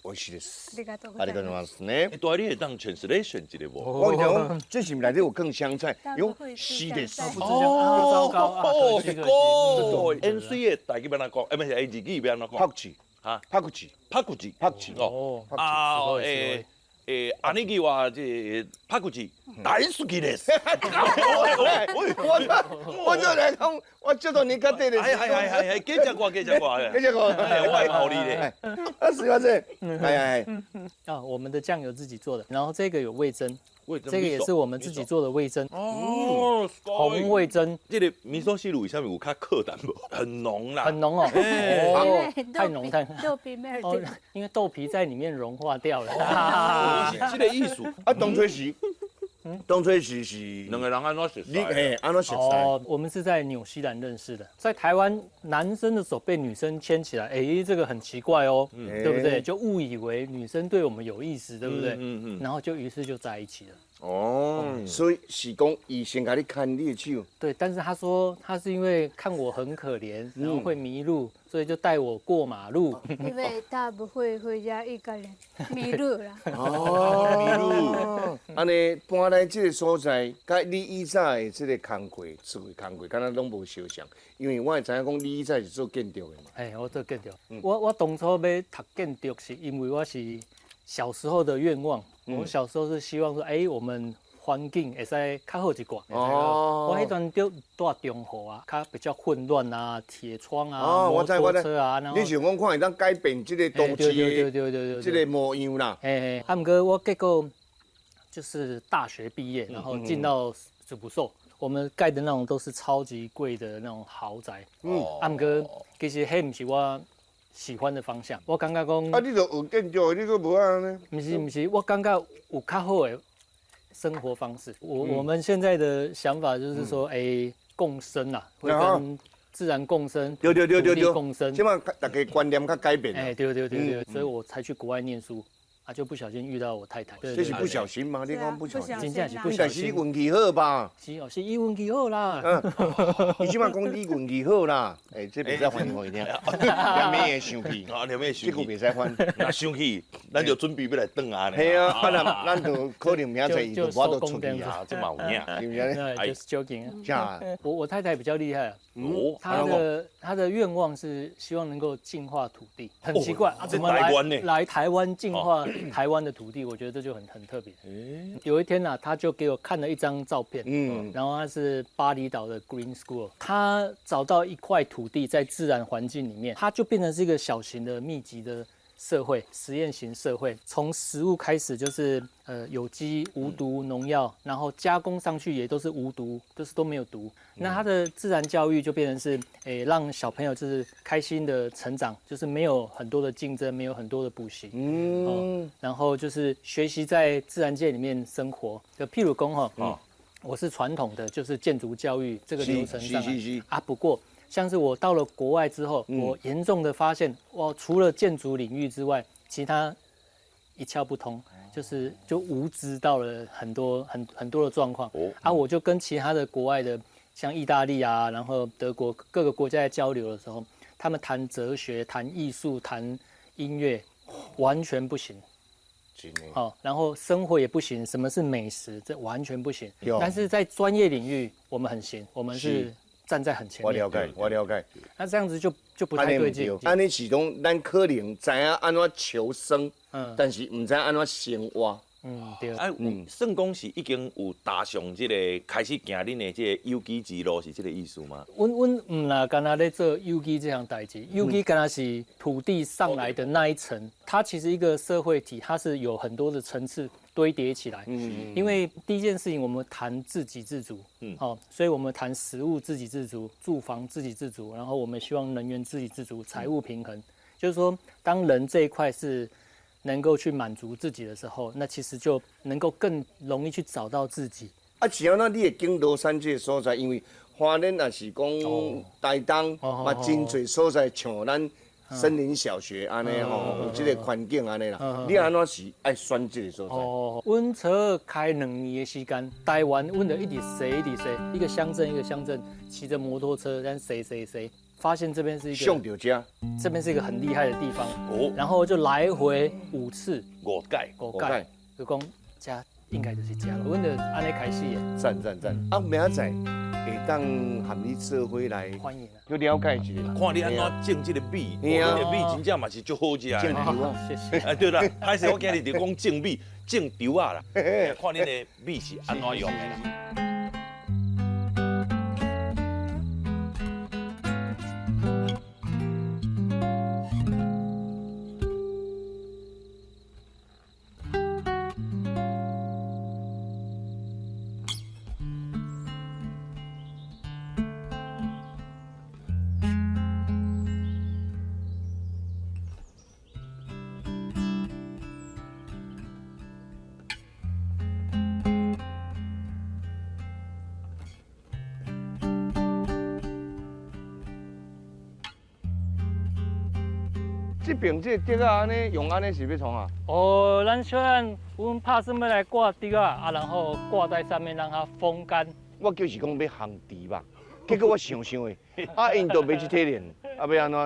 美味しいです。ありがとうございます。ね。あ你會當 translation 一下無？我講，這是內底有放香菜，有是的。哦，糟糕哦，哦，塩水的台語欲按怎講？欸，不是，日語欲按怎講？パクチー。哈，パクチー。パクチー。パクチー。哦。啊，欸，兄貴は這パクチー大好きです。我就來講，我ちょっと苦手です。はいはいはいはい、加食過加食過，加食過，我會予你咧。啊，すいません。はいはい。啊，我們的醬油自己做的，然後這個有味噌，這個也是我們自己做的味噌。哦，紅味噌。這個味噌汁為啥物有較厚淡無？很濃啦。很濃哦。哦，太濃太。豆皮沒有。因為豆皮在裡面融化掉了。是這個意思。啊，當初是。當初是兩個人按怎熟識？你嘿，按怎熟識？哦，我們是在紐西蘭認識的，在台灣男生的手被女生牽起來，哎，這個很奇怪哦，對不對？就誤以為女生對我們有意思，對不對？嗯嗯。然後就於是就在一起了。哦，所以是講伊先共你牽你的手。對，但是他說他是因為看我很可憐，然後會迷路，所以就帶我過馬路。因為他不會回家一個人迷路了。哦，迷路。按呢搬來這個所在，佮你以早的這個工課、做的工課，敢若攏無相像。因為我會知影講，你以早是做建築的嘛。哎，我做建築。我當初欲讀建築，是因為我是小時候的願望。我小時候是希望說，哎，我們環境會使較好一寡。哦。我彼陣著蹛中和啊，較比較混亂啊，鐵窗啊，摩托車啊。你想講看會當改變這個都市的這個模樣啦？嘿，啊，毋過我結果就是大學畢業，然後進到事務所，我們蓋的那種都是超級貴的那種豪宅。嗯。啊，毋過其實彼毋是我喜歡的方向。我感覺講，啊，你著學建築，你閣無按呢？毋是毋是，我感覺有較好的生活方式。我們現在的想法就是說，欸，共生啊，會跟自然共生，對對對對對，共生。這擺大家觀念較改變。欸，對對對對，所以我才去國外念書。啊，就不小心遇到我太太。这是不小心吗？你讲不小心，真正是不小心。应该是运气好吧？是哦，是伊运气好啦。嗯，伊这摆讲你运气好啦，哎，这袂使翻予伊听，连妹会生气，啊，连妹生气，这句袂使翻。若生气，咱就准备欲来转啊。嘿啊，咱就可能明仔载伊就无法度出去啊，这嘛有影，是毋是？哎，就是 joking 啊。我太太比较厉害啊。哦，她的愿望是希望能够净化土地，很奇怪啊，怎么来台湾净化台湾的土地？我觉得这就很特别。有一天呢，他就给我看了一张照片，然后他是巴厘岛的 Green School，他找到一块土地在自然环境里面，它就变成是一个小型的密集的社会，实验型社会，从食物开始就是有机无毒农药，然后加工上去也都是无毒，都是都没有毒。那它的自然教育就变成是，让小朋友就是开心的成长，就是没有很多的竞争，没有很多的补习，然后就是学习在自然界里面生活。就譬如讲哈，我是传统的就是建筑教育这个流程上啊，不过，像是我到了国外之后，我严重的发现，我除了建筑领域之外，其他一窍不通，就是就无知到了很多很多的状况。啊，我就跟其他的国外的，像意大利啊，然后德国各个国家在交流的时候，他们谈哲学、谈艺术、谈音乐，完全不行。好，然后生活也不行，什么是美食，这完全不行。但是在专业领域，我们很行，我们是站在很前面。我了解，我了解。那这样子就不太对劲。按呢是讲，咱可能知影按怎求生，但是毋知按怎生活。嗯，对。啊，算讲是已经有踏上这个开始行恁的这个有机之路，是这个意思吗？阮毋啦，干焦咧做有机这项代志，有机干焦是土地上来的那一层，它其实一个社会体，它是有很多的层次堆叠起来。因为第一件事情，我们谈自给自足，好，所以我们谈食物自给自足、住房自给自足，然后我们希望能源自给自足、财务平衡，就是说，当人这一块是能够去满足自己的时候，那其实就能够更容易去找到自己。啊，是按怎你会拣罗山这个所在？因为花莲也是讲台东嘛，真济所在像咱森林小学按呢吼，有这个环境按呢啦。你按怎是爱选这个所在？哦，阮车开2年的时间，台湾阮就一直踅一直踅，一个乡镇一个乡镇，骑着摩托车，咱踅踅踅。发现这边是一个，上到这，这边是一个很厉害的地方哦，然后就来回5次，五届，五届，就讲这应该就是这了，阮就按呢开始的。赞赞赞！啊，明仔载会当和你做伙来欢迎，去了解一下，看你按怎种这个米，这个米真正嘛是足好食的。种稻仔，谢谢。哎，对啦，歹势我今日就讲种米，种稻仔啦，看恁的米是按怎用的啦。这边这个竹仔按呢用按呢是欲创啊？哦，咱小按阮拍算欲来挂竹仔啊，然后挂在上面让它风干。我就是讲欲烘猪肉，结果我想想的，啊，𪜶都 vegetarian，啊，欲按怎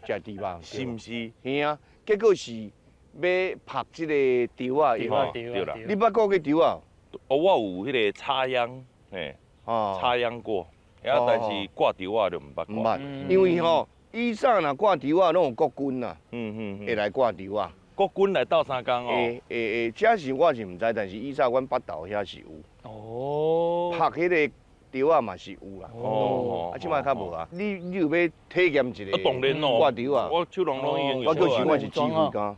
食猪肉？是毋是？嘿啊，结果是欲曝这个稻仔，对啦。你捌过过稻仔？哦，我有彼个插秧，嘿，插秧过，啊，但是挂稻仔就毋捌过。毋捌，因为吼。以前若挂稻仔，拢有国军啦，会来挂稻仔。国军来斗相共哦。会会会，这是我是毋知，但是以前阮北投遐是有。哦。曝彼个稻仔嘛是有啦。哦。啊，这摆较无啊。你有欲体验一下？当然咯。挂稻仔。我手拢拢已经。我就是我是指挥官。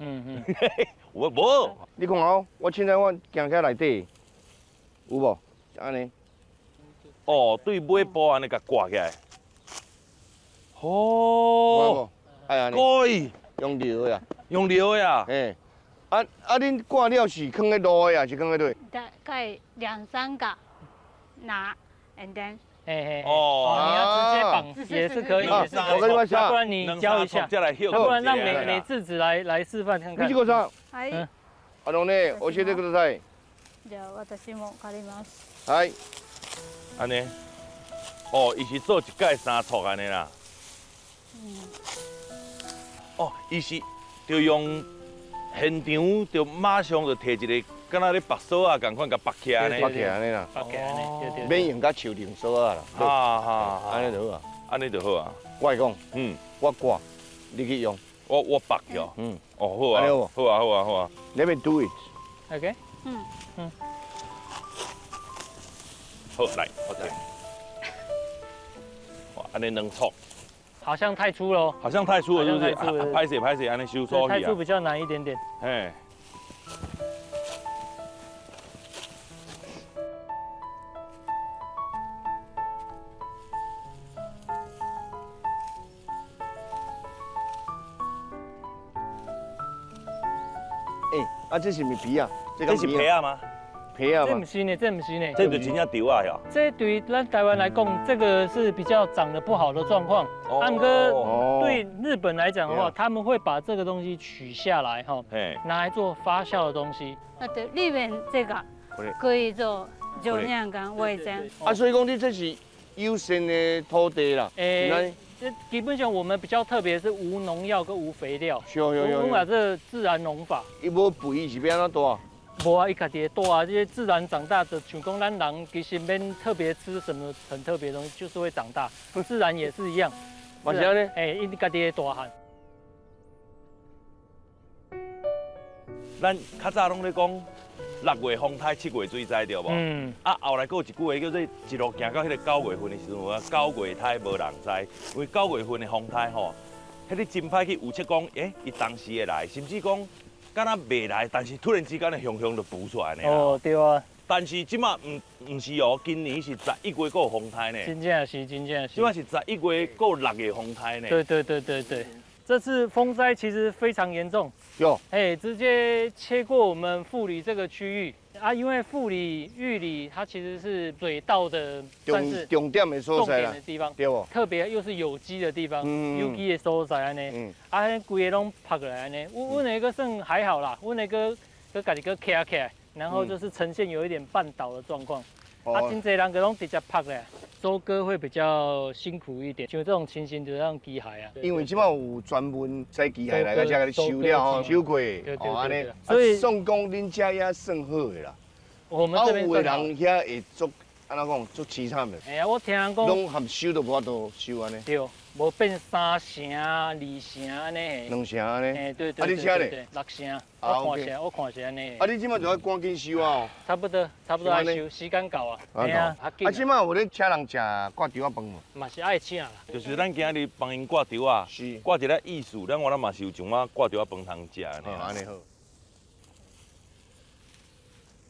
我无。你看哦，我凊彩我行起内底，有无？按呢。哦，对尾部按呢共挂起来。哦，哎呀，可以用尿的啊，用尿的啊，嘿，啊啊，恁挂了是囥咧路的，还是囥咧佗？大概2、3个拿，and then，嘿嘿，哦，你要直接绑也是可以，也是可以。我跟你讲，不然你教一下，不然让美智子来示范看看。你这个啥？哎，あのね、教えてください。じゃあ私も刈ります。はい。按呢，哦，伊是做一盖三撮按呢啦。哦，伊是就用现场就马上就提一个，敢若咧缚索仔仝款，共缚起来呢。缚起来按呢啦。缚起来呢，对对。免用甲树绳索仔啦。啊哈，按呢就好啊。按呢就好啊。我会讲，我挂，你去用。我缚起。哦，好啊。好啊，好啊，好啊。 Let me do it. OK。好，来，我来。哇，按呢两撮。好像太粗了。好像太粗了，是不是？歹势歹势，按呢收粗去啊。太粗比较难一点点。嘿。欸，啊，这是毋是皮啊？这是皮啊吗？皮啊吗？这毋是呢，这毋是呢。这就真正稻仔呀。这对于咱台湾来讲，这个是比较长得不好的状况。啊，毋过对日本来讲的话，他们会把这个东西取下来，哈，拿来做发酵的东西。啊，对，里面这个可以做酒酿跟味噌。啊，所以讲你这是友善的土地啦。欸，这基本上我们比较特别是无农药跟无肥料，有。我们把这自然农法。伊无肥是欲按怎大？无啊，伊家己会大啊，这些自然长大的，像讲咱人其实免特别吃什么很特别的东西，就是会长大，自然也是一样。嘛是按呢？欸，伊家己会大汉。咱较早拢咧讲6月风台，7月水灾，对无？啊，后来阁有一句话叫做一路行到彼个9月份的时阵，啊，9月台无人知，因为9月份的风台吼，彼个真歹去预测讲，欸，伊当时会来，甚至讲敢若袂来，但是突然之间的雄雄就浮出来呢。哦，对啊。但是这马毋是哦，今年是11月阁有风台呢。真正是，真正是。这马是11月阁有6月风台呢。对对对对对。这次风灾其实非常严重，有，哎，直接切过我们富里这个区域啊，因为富里、玉里它其实是水稻的算是重点的所在啦，重点的地方，对不？特别又是有机的地方，有机的所在按呢，啊，规个拢拍过来按呢，阮那个算还好啦，阮那个阁家己阁徛起来，然后就是呈现有一点半倒的状况。啊，真济人阁拢直接拍咧，收割会比较辛苦一点。像这种情形，就让机械啊。因为这摆有专门使机械来，遮共你收了吼，收过，哦按呢。所以算讲恁遮也算好的啦。我们这边有的人遐会足，按怎讲，足凄惨的。哎呀，我听人讲。拢含收都无法度收按呢。对，无变3成、2成按呢。2成按呢。哎，对对。啊，你车咧？6成。我看是，我看是按呢。啊，你这摆就爱赶紧收啊！差不多，差不多爱收，时间到啊。嘿啊。啊，这摆有咧请人食挂稻仔饭无？嘛是爱请啦。就是咱今日帮𪜶挂稻仔，是挂一个意思，咱我咱嘛是有一寡挂稻仔饭通食的。按呢好。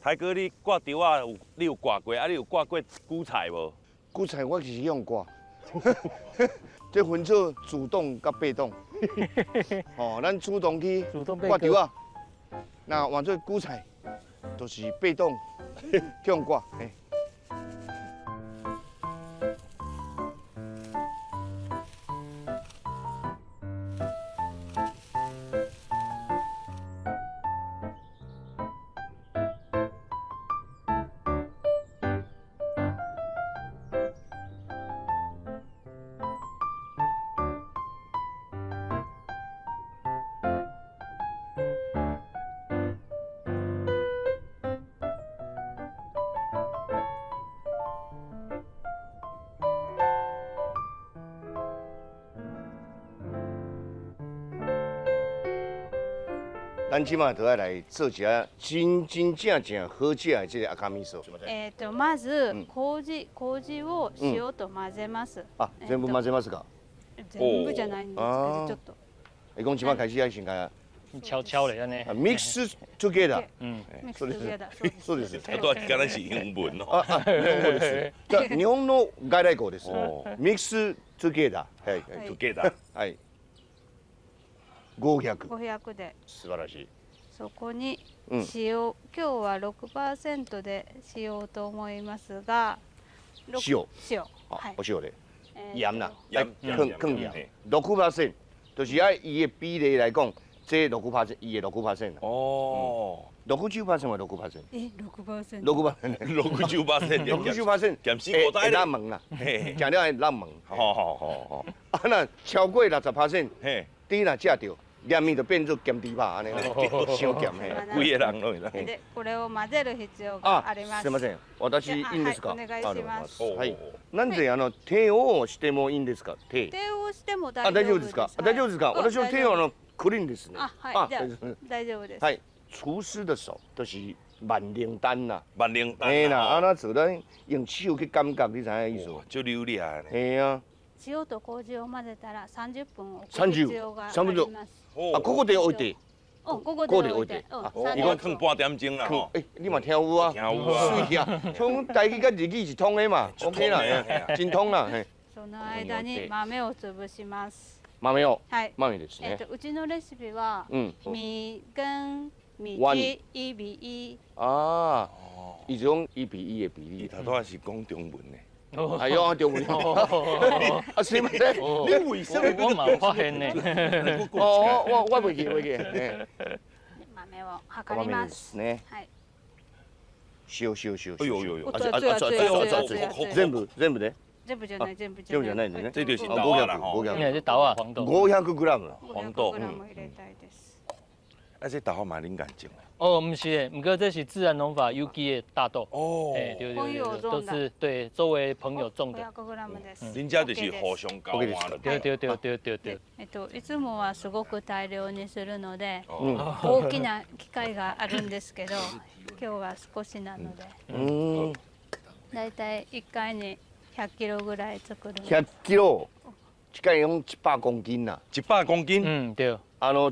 台哥，你挂稻仔有你有挂过啊？你有挂过韭菜无？韭菜我是用挂，这分做主动佮被动。哦，咱主动去挂稻仔，那换做韭菜，就是被动去用挂。咱这摆就爱来做一下真真正正好食的这个赤味噌。まず麹を塩と混ぜます。あ、全部混ぜますか。全部じゃないんですけど、ちょっと。伊讲这摆开始爱先共敲敲咧按呢。 Mix together。 mix together。そうです。这都敢若是英文哦。啊，日本語です。日本の外来語です。Mix together。はい。 together。はい。500。 500で。素晴らしい。そこに塩、今日は6%でしようと思いますが、塩。塩。はい。お塩で。盐啦，盐，放盐。6%，就是爱伊的比例来讲，這6%，伊的6%。哦。69%還6%？欸，6%。6%。69%。69%。鹹死五會當問啦，食了會當問。好好好好。啊，若超過60%，你若食著，連麵就變做鹹豬肉按呢，傷鹹嘿。規个人攏會當。で、これを混ぜる必要があります。すみません、私いいんですか？お願いします。はい。なんで手をしてもいいんですか？手。手をしても大丈夫。あ、大丈夫ですか？大丈夫ですか？私の手はクリーンですね。あ、はい。大丈夫です。はい。廚師的手就是萬靈丹啦。萬靈丹。嘿啦，按怎做？咱用手去感覺，你知影意思無？足流利啊。嘿啊。塩と麹を混ぜたら30分置く必要があります。啊，ここで置いて。哦，ここで置いて。伊講囥半點鐘啦。欸，你嘛聽有啊？聽有啊。媠啊，從台語佮日語是通的嘛？OK 啦，真通啦。その間に豆を潰します。豆を。はい。豆ですね。うちのレシピは、米跟米汁1比1。啊，伊這種1比1的比例。伊頭拄仔是講中文呢。哎呦，中文。啊，すみません。你為什麼我嘛有發現呢？哦，我袂記袂記。豆を量ります。ね。はい。塩塩塩。哎呦呦呦！啊啊啊啊！全部全部で。全部じゃない全部じゃないね。這就是豆仔啦吼。這豆仔黃豆。500グラム。黃豆。入れたいです。啊，這豆仔嘛恁家種的？哦，毋是的，毋過這是自然農法有機的大豆。哦，對對對，都是對周圍朋友種的。恁遮就是互相交換了。對對對對對對。いつもはすごく大量にするので、大きな機械があるんですけど、今日は少しなので。だいたい1回に100キロぐらい作る。100キロ，一擺用100公斤啦。100公斤？嗯，對。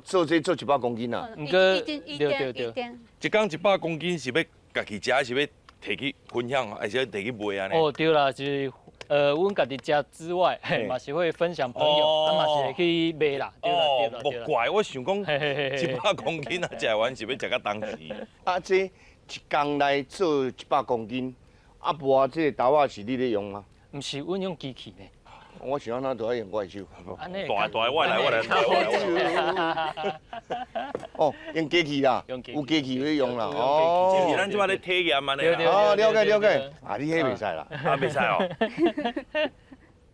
做這做100公斤啦。毋過，對對對。一工100公斤是欲家己食，還是欲提去分享，還是提去賣按呢？哦，對啦，是阮家己食之外，嘛是會分享朋友，啊嘛是會去賣啦。對啦對啦對啦。無怪，我想講100公斤啊，食完是欲食到當時。啊，這一工來做100公斤，啊無啊，這個豆仔是你咧用嗎？毋是，阮用機器呢。我想按怎都愛用我的手。大大我來我來我來。哦，用機器啦，有機器咧用啦。哦，就是咱這擺咧體驗按呢。哦，了解了解。啊，你彼袂使啦。啊，袂使哦。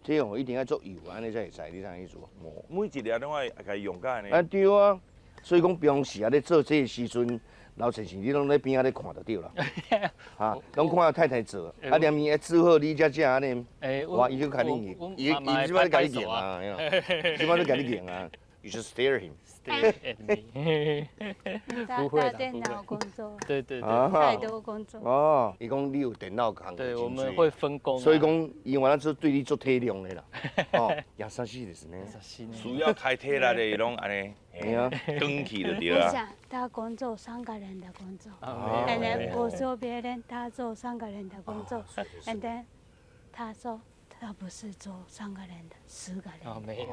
這哦一定愛做油按呢才會使，你知影意思無？每一粒攏愛共伊用甲按呢。啊對啊，所以講平時啊咧做這个時陣，老先生你攏咧邊仔咧看就對啦。哈，攏看太太做，啊，連麵煮好你才食按呢。哇，伊就共你認，伊伊這擺咧共你認啊，這擺咧共你認啊。You just stare him. Stare at me. 不會啦，電腦工作。對對對，太多工作。哦，伊講你有電腦工。對，我們會分工。所以講，伊原來做對你足體諒的啦。哦，優しいですね。需要開體力的，攏按呢。對啊，轉去就對啦。我想他工作三個人的工作，and then 我說別人他做三個人的工作，and then 他說。他不是做三個人的，10個人。哦，沒有。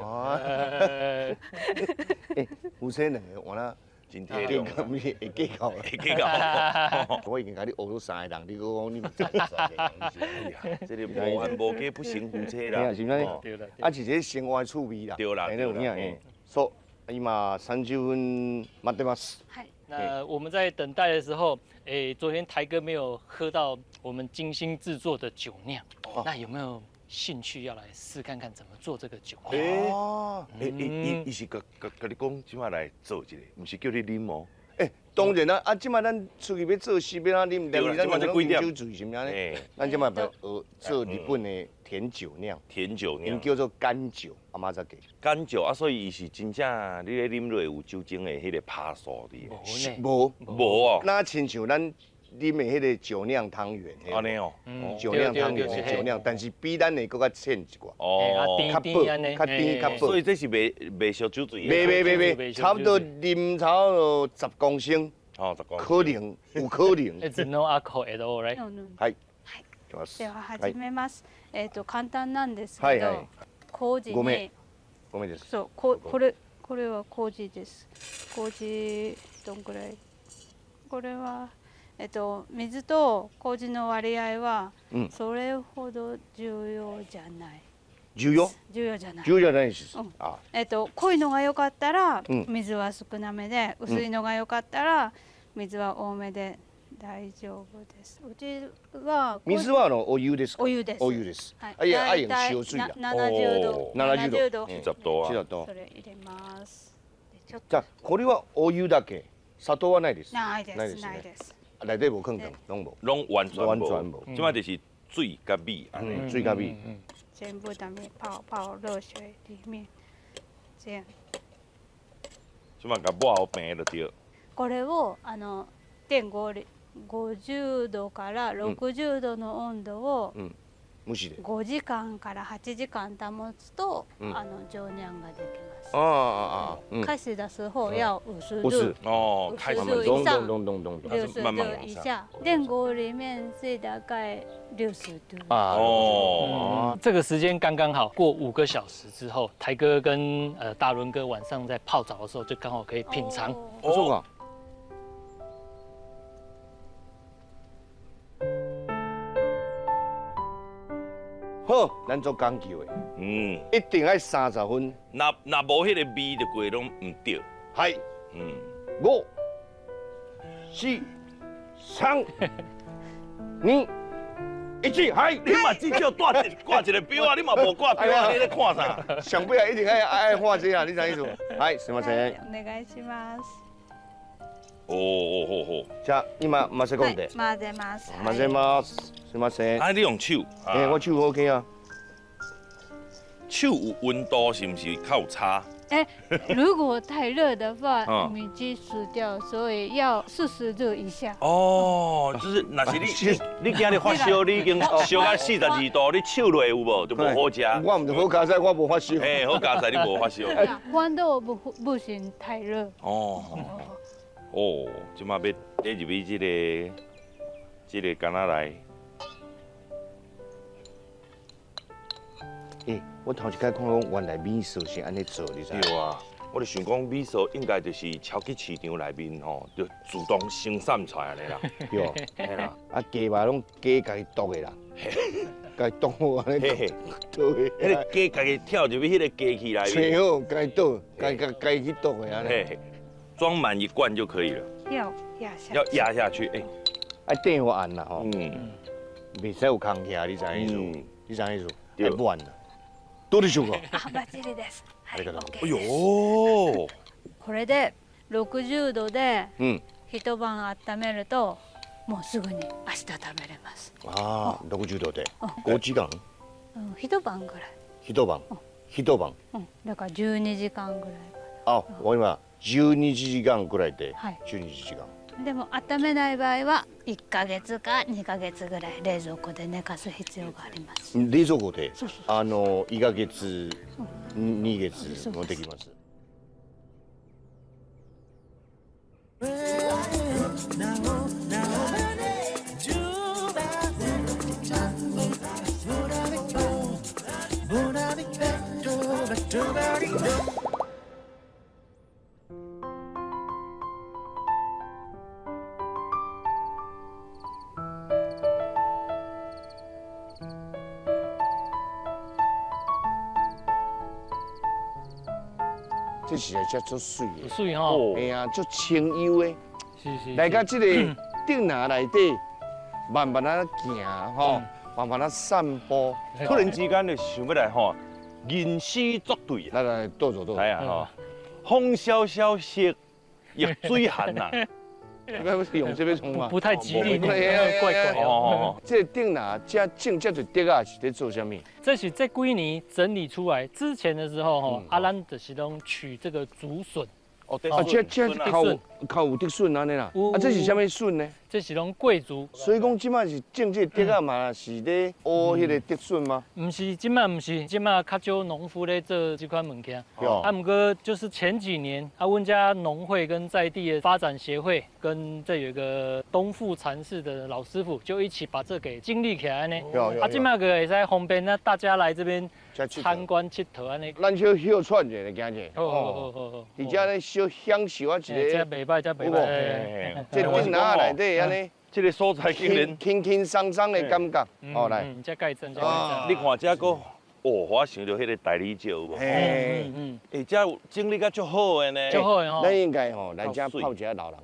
欸，夫妻兩个換啦，真體諒，毋是會計較，會計較。我已經共你學咗三個人，你閣講你毋知三個人，這個無冤無家不成夫妻啦。是毋是？啊，是這生活的趣味啦。對啦，對啦。そう、今30分待ってます。那我們在等待的時候，欸，昨天台哥沒有喝到我們精心製作的酒釀，那有沒有興趣要來試看看怎麼做這個酒？欸，伊是共共你講，這擺來做一個，毋是叫你啉哦。欸，當然啦，啊，這擺咱出去欲做事，欲按怎啉？對啦，這擺這幾點？酒醉是毋是按呢？咱這擺學做日本的甜酒釀。甜酒釀。𪜶叫做甘酒，甘酒。甘酒啊，所以伊是真正你咧啉落有酒精的彼個趴數佇。無。無哦。若親像咱啉的彼個酒釀湯圓。按呢哦。酒釀湯圓酒釀，但是比咱的閣較淺一寡。哦。較薄，較甜，較薄。所以這是袂燒酒醉。袂袂袂袂，差不多啉差不多10公升。哦，10公。可能有可能。 It's no alcohol at all, right? はい。では始めます。簡単なんですけど、麹に。ごめんです。そう、これは麹です。麹どんくらい？これは水と麹の割合はそれほど重要じゃない。重要？重要じゃない。重要じゃないです。あ。濃いのが良かったら水は少なめで、薄いのが良かったら水は多めで大丈夫です。うちは水はお湯ですか？お湯です。お湯です。はい。あ、いや、塩水だ。70度。70度。70度。それ入れます。じゃあこれはお湯だけ。砂糖はないです。ないです。ないです。内底无放糖，拢无。拢完全无。这摆就是水佮米，水佮米。全部的米泡泡热水里面，这样。这摆共抹好平就对。これを点50度から60度の温度を5時間から8時間保つと上ニャンができます。ああ、开始的时候要50度，哦，开始度以上，60度以下。电锅里面是大概60度。哦，这个时间刚刚好，过5个小时之后，台哥跟大伦哥晚上在泡澡的时候，就刚好可以品尝。不错啊。好，咱做讲究的，一定爱30分。若无彼个味，就规拢毋对。系，5、4、3、2、1，系。你嘛至少挂一个表啊，你嘛无挂表啊，你咧看啥？上尾啊，一定爱看这啊，你知意思无？はい、すみません。お願いします。哦哦好好。じゃあ今混ぜ込んで。混ぜます。混ぜます。すみません。啊，你用手？欸，我手 OK 啊。手有温度是毋是较有差？欸，如果太热的话，米鸡死掉，所以要40度以下。哦，就是若是你今日发烧，你已经烧到42度，你手落有无就无好食。我毋是好佳哉，我无发烧。欸，好佳哉，你无发烧。温度不行，太热。哦哦，这马欲加入去这个干仔来。欸，我头一摆看讲，原来米臊是按呢做，你知？对啊，我就想讲米臊应该就是超级市场内面吼，就自动生产出来的啦。对，嘿啦，啊鸡肉拢鸡家己剁的啦，家己剁好按呢剁的。彼个鸡家己跳入去彼个机器内面。揣好，家己剁，家己去剁的按呢。装满一罐就可以了。要压下。要压下去，欸，爱电火按啦吼。袂使有空气，你知影意思？你知影意思？爱满啦。どうでしょうか。あ、バッチリです。はい。哎呦。これで60度で一晩温めると、もうすぐに明日食べれます。ああ、60度で5時間？一晩ぐらい。一晩。一晩。だから12時間ぐらい。あ、我今12時間ぐらいで。12時間。でも温めない場合は1ヶ月か2ヶ月ぐらい冷蔵庫で寝かす必要があります。冷蔵庫で、1ヶ月、2月もできます。这实在遮足水的，水吼，嘿啊，足清幽的。是是。来到这个竹林内底，慢慢仔行吼，慢慢仔散步。突然之间就想欲来吼，吟诗作对。来来，倒走倒。来啊吼，风萧萧兮易水寒呐。不是用这个创吗？不太吉利，怪怪哦。这个竹林这种这侪竹仔是咧做啥物？这是这几年整理出来之前的时候吼，啊，咱就是拢取这个竹笋。哦，啊，这较有较有竹笋按呢啦。啊，这是啥物笋呢？这是拢桂竹。所以讲，这摆是种这个竹仔嘛，是咧挖彼个竹笋吗？毋是，这摆毋是，这摆较少农夫咧做这款物件。啊，毋过就是前几年，啊，阮遮农会跟在地的发展协会，跟这有一个东富禅寺的老师傅，就一起把这给经历起来呢。啊，这摆个会使方便，那大家来这边参观𨑨迌按呢。咱小歇喘一下，行者。好好好好。伫遮咧小享受啊一个。这袂歹，这袂歹。这竹林内底按呢，这个所在竟然轻轻松松的感觉。哦，来。这盖正，这盖正。你看这个哦，我想著彼个大理石有無？嗯嗯。欸，這整理甲足好的呢。足好的吼。咱應該吼來遮泡一下老人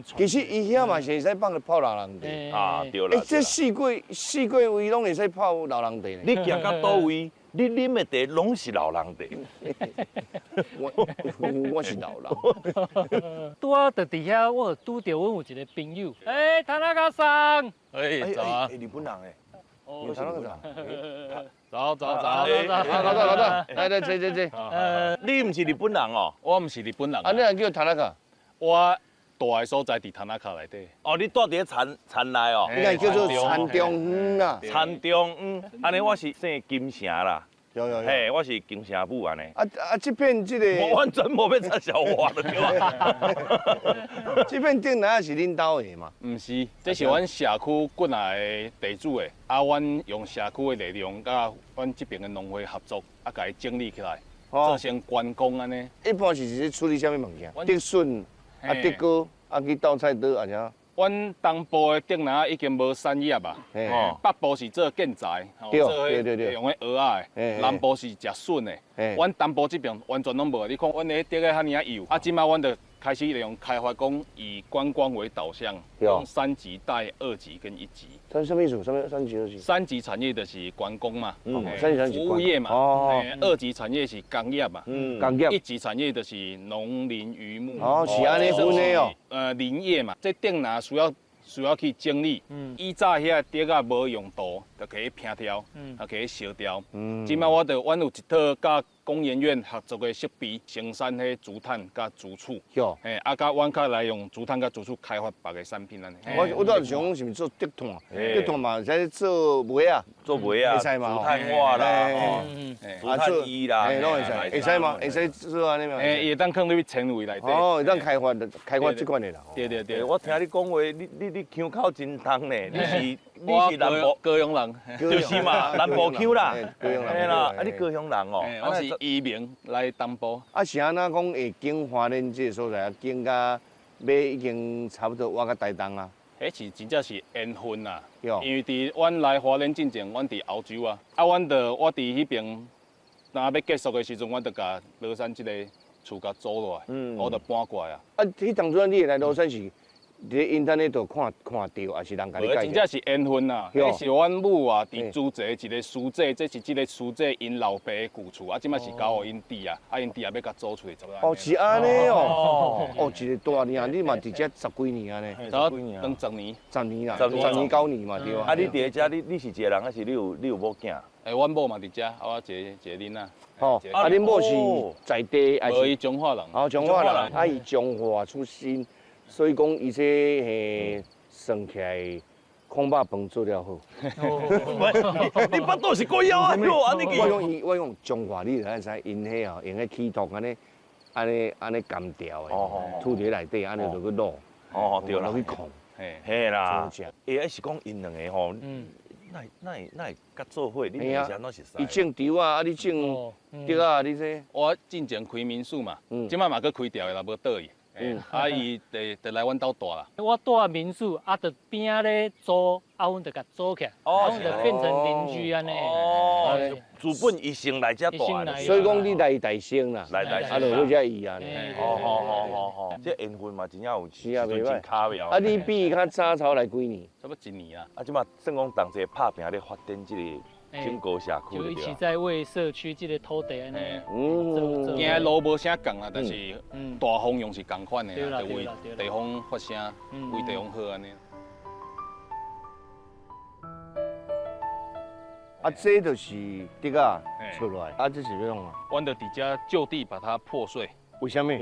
茶。其實伊遐嘛是會使放泡老人茶。啊，對啦。欸，這四個位攏會使泡老人茶呢。你行到佗位，你啉的茶攏是老人茶。我是老人。拄仔就佇遐，我拄著阮有一個朋友。欸，田中桑。欸，早啊。欸，日本人欸。哦，田中桑。走走走，老大老大，來來坐坐坐。你毋是日本人哦？我毋是日本人。啊，你若叫田中？我住的所在佇田仔跤內底。哦，你住佇咧田田內哦？應該叫做田中園啦。田中園，按呢我是姓金城啦。有有有。嘿，我是金城武按呢。啊啊，這片這個。我完全無欲插笑話就對啊。這片竹林是恁兜的嘛？毋是，這是阮社區過來的地主的。啊，阮用社區的力量，佮阮這爿的農會合作，啊，共伊整理起來，做成觀光按呢。一般是是處理啥物物件？竹筍。啊，竹篙啊，去鬥菜刀啊，啥？阮東部的竹林已經無產業啊，北部是做建材，做彼用彼蚵仔的，南部是食筍的。阮東部這邊完全攏無，你看阮的竹仔遐爾仔幼，啊，這擺阮就開始利用開發，講以觀光為導向，用三級帶二級跟一級。啥物意思？啥物三級二級？三級產業就是觀光嘛，服務業嘛。二級產業是工業嘛，工業。一級產業就是農林漁牧。哦，是按呢分的哦。林業嘛，這竹林需要去整理。以早遐竹仔無用途，就可以拼掉，啊，可以燒掉。這擺我就阮有一套佮工研院合作的設備，生產彼竹炭佮竹醋。嘿，啊，佮阮較來用竹炭佮竹醋開發別个產品按呢。我拄仔想講是毋是做竹炭？竹炭嘛會使做襪仔，做襪仔，會使嘛？竹炭襪啦，竹炭衣啦，攏會使，會使嗎？會使做按呢嗎？欸，伊會當囥入去纖維內底。哦，會當開發開發這款的啦。對對對，我聽你講話，你腔口真重呢，你是南部高雄人，就是嘛，南部腔啦，高雄人。嘿啦，啊你高雄人哦，我是移民來東部。啊是按怎講會揀花蓮這個所在啊，揀甲欲已經差不多活到台東啊？彼是真正是緣分啦，因為佇阮來花蓮進前，阮佇歐洲啊，啊，阮就我佇彼爿，若欲結束的時陣，阮就共廬山這個厝共租落來，我就搬過來啊。啊，彼當陣你會來廬山是？佇因internet 度看看著，還是人共你介紹？真正是緣分啊！彼是阮母啊，佇諸濟一個師姐，這是這個師姐𪜶老爸的舊厝，啊，這擺是交予𪜶弟啊，啊，𪜶弟也欲共租出去。哦，是按呢哦。哦，一個大年，你嘛佇遮十幾年按呢？十幾年，等十年。十年啦，十年九年嘛對啊。啊，你佇遮，你是一個人，還是你有某囝？欸，阮某嘛佇遮，啊，我一個囡仔。哦，啊，恁某是在地還是？無，伊彰化人。哦，彰化人，啊，伊彰化出身。所以講，伊這嘿算起來，空肉飯做了好。你腹肚是過枵啊？我用伊，我用彰化，你就知𪜶彼哦，用彼起托按呢，按呢按呢乾掉的，土地內底按呢落去滷。哦，對啦，落去炕。嘿啦。欸，還是講𪜶兩个吼，哪會佮做伙？你兩個是按怎熟似？伊種稻仔，啊，你種竹仔，你這。我進前開民宿嘛，這擺嘛閣開掉的啦，無倒去。啊！伊就來阮兜住啦。我住民宿，啊，就邊仔咧租，啊，阮就共租起來，啊，阮就變成鄰居按呢。哦，資本伊先來遮住，所以講你來台先啦，來台啊，就好才伊按呢。哦，這緣分嘛，真正有，是啊，袂歹。巧妙。啊，你比伊較早才來幾年？差不多一年啊。啊，這擺算講同齊拍拚咧發展這個。整個社區就一起在為社區這個土地按呢，行的路無啥仝啦，但是大方向是仝款的，就為地方發聲，為地方好按呢。啊，這就是竹仔出來，啊，這是欲創啥？阮就佇遮就地把它破碎。為啥物？因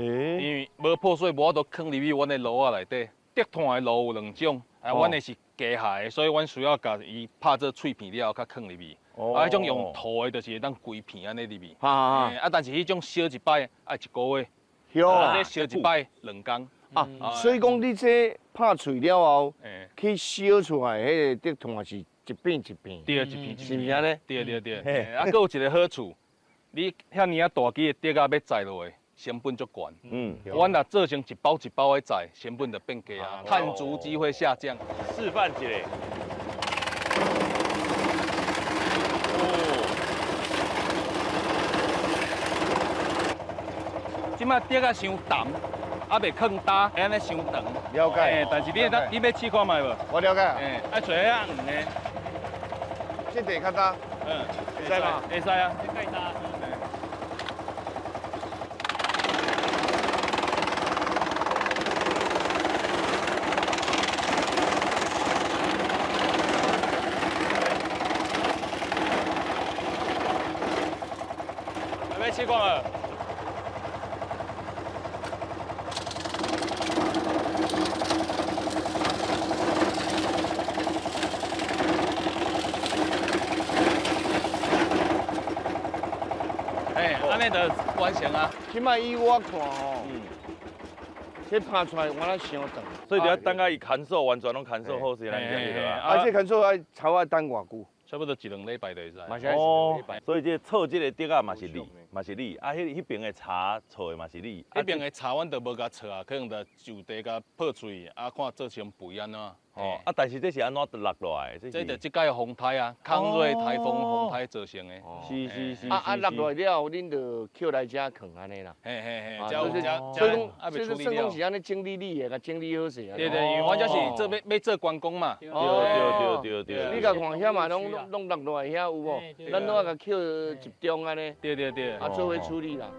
為無破碎，無法度囥入去阮的爐仔內底。竹炭的爐有兩種，啊，阮的是機械的，所以阮需要共伊拍做碎片了後，較囥入去。啊，彼種用塗的，就是會當規片按呢入去。啊，但是彼種燒一擺愛一個月，啊，這燒一擺兩工。啊，所以講你這拍碎了後，去燒出來彼個竹炭是一片一片。對，一片一片。是毋是按呢？對對對。啊，閣有一個好處，你遐爾仔大支的竹仔欲載落去，成本足懸。嗯。阮若做成一包一包的載，成本就變低啊，碳足跡會下降。示範一下。這擺竹仔傷澹，啊袂囥焦，會按呢傷長。了解。但是你你欲試看覓無？我了解。愛揣遐黃的。這地較焦。嗯，會使嗎？會使啊。欲试看无？哎，按呢就完成啊。這擺以我看吼，這拍出來我那傷長，所以就要等到伊乾燥，完全攏乾燥好勢，咱才去啊。啊，這乾燥愛差不多等偌久？差不多一兩禮拜就會使。哦，所以這炒這個竹仔嘛是你，嘛是你。啊，彼邊的茶炒的嘛是你。彼邊的茶阮就無共炒啊，可能就就地共破碎，啊，看做成肥按怎。哦，啊，但是這是按怎落落來？這就這擺風颱啊，康瑞颱風風颱造成的。是是是。啊，落落來了後，恁就抾來遮囥按呢啦。嘿嘿嘿，所以講，所以算講是按呢整理你的，共整理好勢啊。對對，因為阮這是做欲做觀光嘛。對對對對。你共看遐嘛，攏落落來遐有無？咱攏愛共抾集中按呢。對對對。啊，做伙處理啦。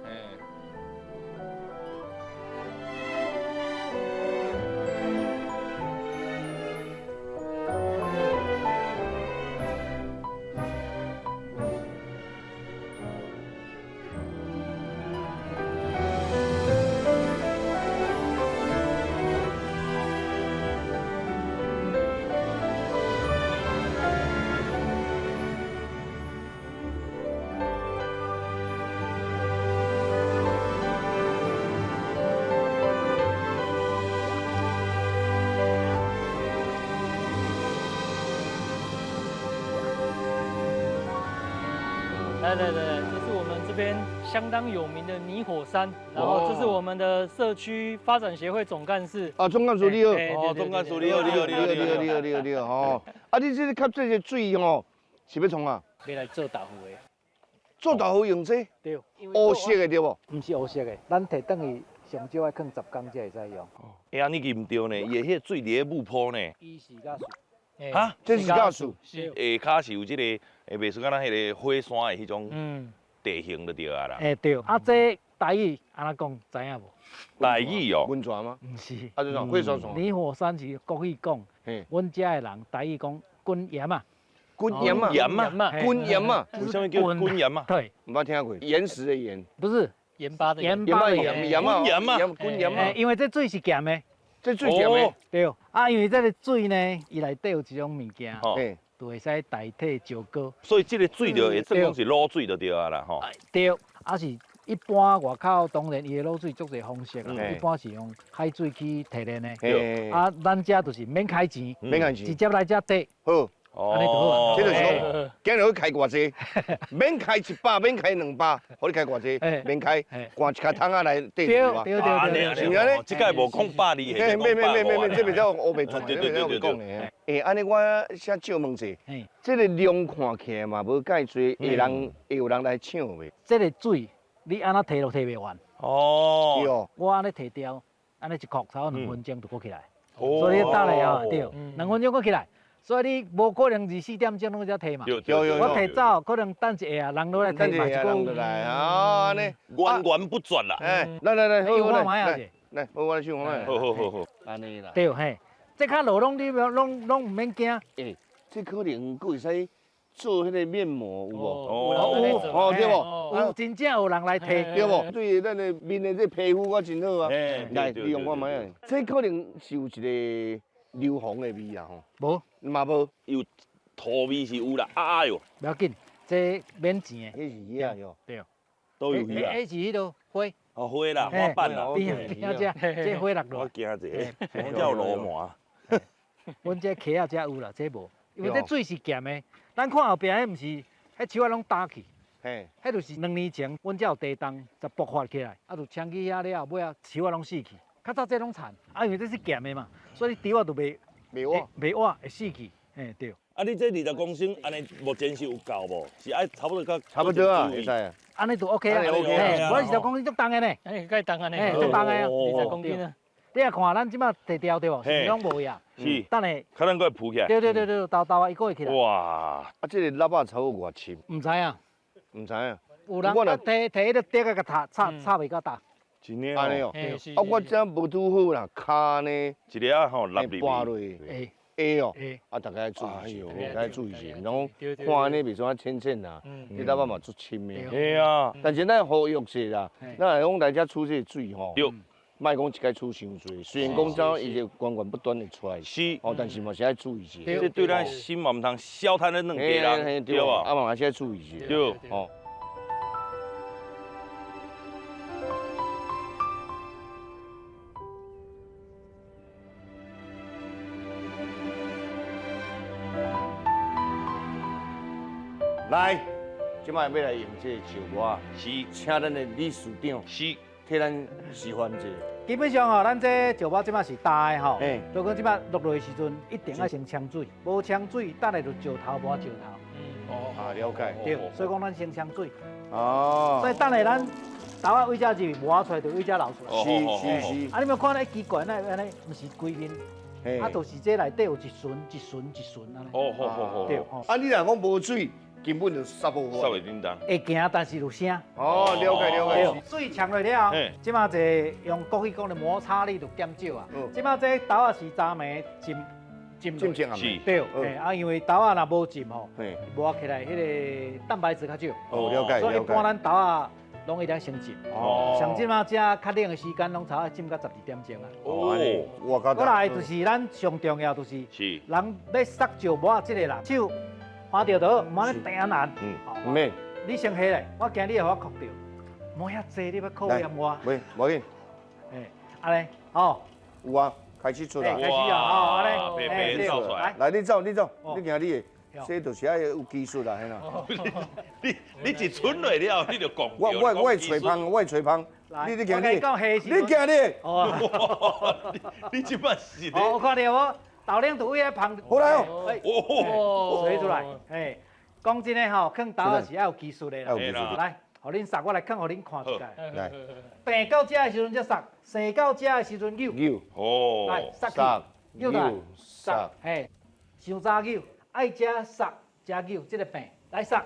來來來，這是我們這邊相當有名的泥火山，然後這是我們的社區發展協會總幹事。啊，總幹事你好。哦，總幹事你好，你好，你好，你好，你好，你好，你好，吼。啊，你這個吸這個水吼，是欲創啥？欲來做豆腐的。做豆腐用這個？對。烏色的對無？毋是烏色的，咱提轉去上少愛囥10工才會使用。欸，按呢毋對呢，伊的彼個水佇咧霧坡呢。伊是甲樹。哈？這是甲樹。下跤是有這個，袂輸敢若彼個火山的彼種地形就對啊啦。欸對，啊這台語按怎講，知影無？台語哦。溫泉嗎？毋是。啊，這種火山山。泥火山是國語講，阮遮的人台語講滾岩啊。滾岩啊。岩啊。滾岩啊。為啥物叫滾岩啊？對。毋捌聽過，岩石的岩。不是。鹽巴的鹽巴的鹽。鹽啊。鹽啊。滾岩啊。因為這水是鹹的。這水鹹的。對。啊，因為這個水呢，伊內底有一種物件。就會使代替石膏。所以這個水就會算講是滷水就對啊啦，吼。對，啊是一般外口當然伊的滷水足濟方式啦，一般是用海水去提煉的。啊，咱這就是免開錢，免開錢，直接來這提。好。哦，按呢就好啊。這就是講，今日去開偌濟，免開100，免開200，予你開偌濟，免開，換一跤桶仔來綴住啊。對對對，是毋是按呢？這擺無講百二，免免免免免，這袂使烏白轉，這袂使講的。欸，按呢我先借問者，這個量看起來嘛無介濟，會人會有人來搶袂？這個水你按怎提都提袂完。哦。對哦。我按呢提掉，按呢一擴，差不多2分鐘就閣起來。所以你等下哦，對，2分鐘閣起來。所以你無可能24點鐘攏遮提嘛。我提走，可能等一下人落來提嘛，一個。來啊，按呢源源不絕啦。哎，來來來，好，來，來，我來試看覓。好好好好。按呢啦。對嘿，這較路攏你攏毋免驚。欸，這可能閣會使做彼個面膜有無？有，哦對無？有真正有人來提，對無？對咱的面的這皮膚閣真好啊。來，你用看覓啊？這可能是有一個硫磺的味啊吼。無。嘛無，有土味是有啦，啊哟。不要緊，這免錢的。彼是魚仔哟。對。都有魚啊。彼是彼个花。哦，花啦，花瓣啦。边仔這，這花落落。我驚一下，我這有螺膜。阮這溪仔才有啦，這無，因為這水是鹹的。咱看後壁彼毋是，彼樹仔攏焦去。嘿。彼就是2年前，阮遮有地動，才爆發起來，啊，就衝去遐了後，尾仔樹仔攏死去。較早這攏田，啊，因為這是鹹的嘛，所以豬仔就袂。袂活，袂活會死去。嘿對。啊，你這20公升，按呢目前是有夠無？是愛差不多較差不多啊，會使啊。按呢就 OK 啊。OK 我20公斤足重的呢。哎，該重按呢。嘿，足重的啊，20公斤啊。你若看咱這擺提掉對無？是攏無呀。是。等下。可能閣會浮起來。對對對對，豆豆啊，伊閣會起來。哇！啊，這個粒仔差不多偌深？毋知影。毋知影。有人提提彼个竹仔，共插插插袂夠大。真的按呢哦。啊，我這無拄好啦，跤呢？一粒仔吼，落入去。跋落去。會哦。啊，大家注意，大家注意者，然後看按呢袂煞淺淺啦，你粒仔嘛足深的。嘿啊。但是咱呼籲者啦，咱若講來遮取這個水吼。對。莫講一擺取傷濟，雖然講怎伊就源源不斷的出來，是，哦，但是嘛是愛注意者。這對咱心嘛毋通小趁咧兩家人，對無？啊嘛是愛注意者。對，哦。來，這擺欲來用這個石磨，是，請咱的理事長，是，替咱示範者。基本上吼，咱這石磨這擺是焦的吼，所以講這擺落落的時陣，一定愛先沖水，無沖水，等下就石頭磨石頭。哦，啊，了解。對，所以講咱先沖水。哦。所以等下咱豆仔位遮入，磨出來就位遮流出來。是是是。啊，你欲看咧奇怪，那按呢，毋是規面，啊，就是這內底有一巡一巡一巡按呢。哦，好好好。對。啊，你若講無水，根本就殺無法。殺袂叮當。會行，但是有聲。哦，了解了解。水沖落了後，這擺這用國語講的摩擦力就減少啊。這擺這豆仔是昨暝浸浸浸浸是。對，啊，因為豆仔若無浸吼，磨起來彼个蛋白質較少。哦，了解。所以一般咱豆仔攏一定先浸。哦。像這擺這較冷的時間，攏差不多浸到12點鐘啊。哦。過來就是咱上重要就是，人欲殺石磨這個人手。看著就好，毋通咧定難。毋免。你先下來，我驚你會予我哭著。無遐濟，你欲考驗我？袂，無緊。嘿，按呢，好。有啊，開始出來。開始啊，好，按呢。白白走出來。來，你走，你走，你行你的。這就是愛有技術啦，嘿啦。你一出來了，你就講。我會吹芳，我會吹芳。你行你。你行你。哦。你這擺是。我看著無。豆奶就位咧芳，好來哦，吹出來，嘿，講真的吼，囥豆仔是愛有技術的啦。來，予恁捒，我來囥予恁看一下。來，病到這的時陣才捒，生到這的時陣扭。扭，哦，來，捒去，扭來，捒，嘿，傷早扭，愛這捒，這扭，這个病，來捒，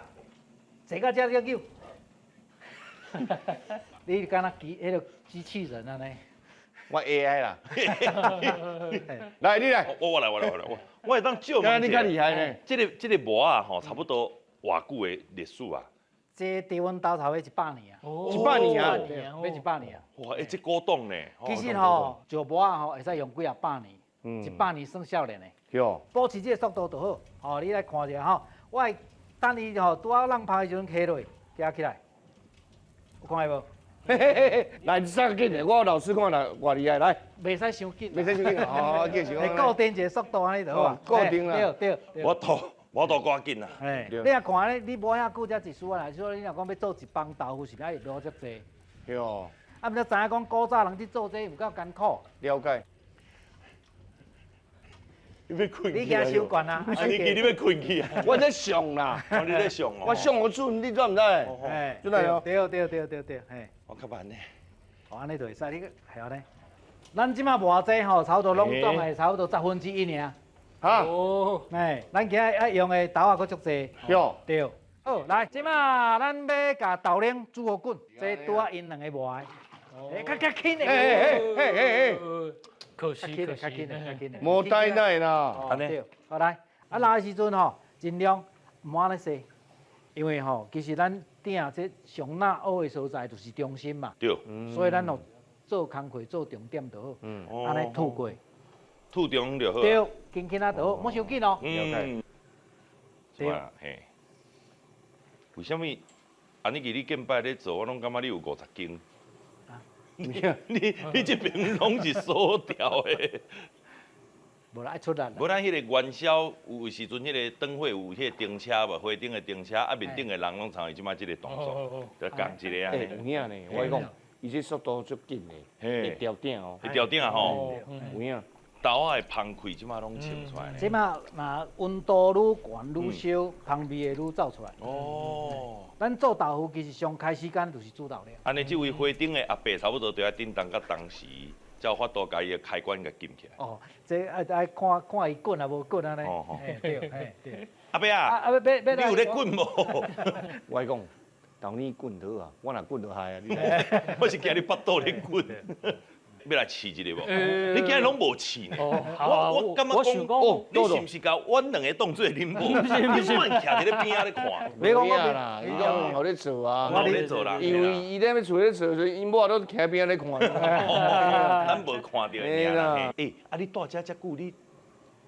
坐到這才扭。你敢若機，彼个機器人按呢？我 AI 啦，來你來，我來我來我來我我會當借問你較厲害呢。這個磨仔吼，差不多偌久的歷史啊？這佇阮兜差不多100年啊。100年啊？欲100年啊。哇，欸，這古董呢？其實吼，石磨仔吼會使用幾啊百年，100年算少年的。保持這個速度就好。吼，你來看一下吼，我會等伊吼拄仔浪拍的時陣起落，舉起來，有看見無？嘿嘿嘿，來，你啥緊的？我老師看啦，偌厲害，來。袂使傷緊。袂使傷緊，哦，繼續。會固定一個速度按呢就好啊。固定啦。對對。我都趕緊啦。嘿，你若看咧，你無遐久才一絲啊，所以你若講欲做一枋豆腐，是愛落足濟。對哦。啊，毋知知影講古早人佇做這個有夠艱苦。了解。你欲困？你驚傷懸啊？你記你欲困去啊？我咧上啦。你咧上哦。我上好準，你知毋知？嘿，出來哦。對對對對對，嘿。我較慢呢。哦，按呢就會使，你係按呢。咱這馬磨這吼，差不多攏總的差不多1/10爾。哈。哦。嘿，咱今仔愛用的豆仔閣足濟。對。對。好，來，這馬咱欲共豆奶煮予滾，這拄仔𪜶兩个磨的。欸，較較輕的。欸欸欸欸。可惜可惜，較緊的，較緊的。無帶奶啦。按呢。對，好來，啊拉的時陣吼，盡量毋按呢洗，因為吼，其實咱鼎這上若烏的所在就是中心嘛。對。所以咱哦做工課做重點就好。嗯。按呢吐過。吐中就好。對，輕輕仔就好，莫傷緊哦。嗯。對。嘿。為啥物？按呢記你近擺咧做，我攏感覺你有50斤。你這邊攏是鎖掉的。無啦，愛出力。無咱彼个元宵有時陣，彼个燈會有彼个燈車無？花燈的燈車，啊面頂的人攏參與這擺這个動作，就仝一个按呢。欸，有影呢，我講，伊這速度足緊的，會掉鼎哦。會掉鼎吼。有影。豆仔的芳气，這馬攏穿出來。這馬若溫度愈懸愈燒，芳味會愈走出來。哦。咱做豆腐其實上開時間就是煮豆奶。按呢，這位花頂的阿伯差不多就愛叮當佮同時，才有法度共伊的開關共撳起來。哦，這愛愛看看伊滾抑無滾按呢。哦對，嘿對。阿伯啊，你有咧滾無？我講，豆奶滾好啊，我若滾就害啊！我是驚你腹肚咧滾。欲來試一下無？你今日攏無試呢？我感覺講，你是毋是共阮兩个當做恁某？你亂徛佇咧邊仔咧看。袂講啦，伊講予咧做啊，予咧做啦。因為伊咧欲厝咧做，所以𪜶某都徛邊仔咧看。咱無看著爾啦。欸，啊你蹛遮遮久，你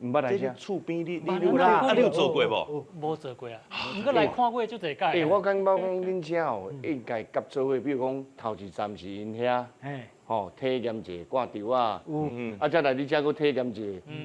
毋捌來遮？厝邊你你有啊？你有做過無？無做過啊，毋過來看過足濟擺。欸，我感覺講恁遮哦，應該合做伙，比如講頭一站是𪜶遐。吼，體驗者掛吊啊，啊，再來你遮閣體驗者，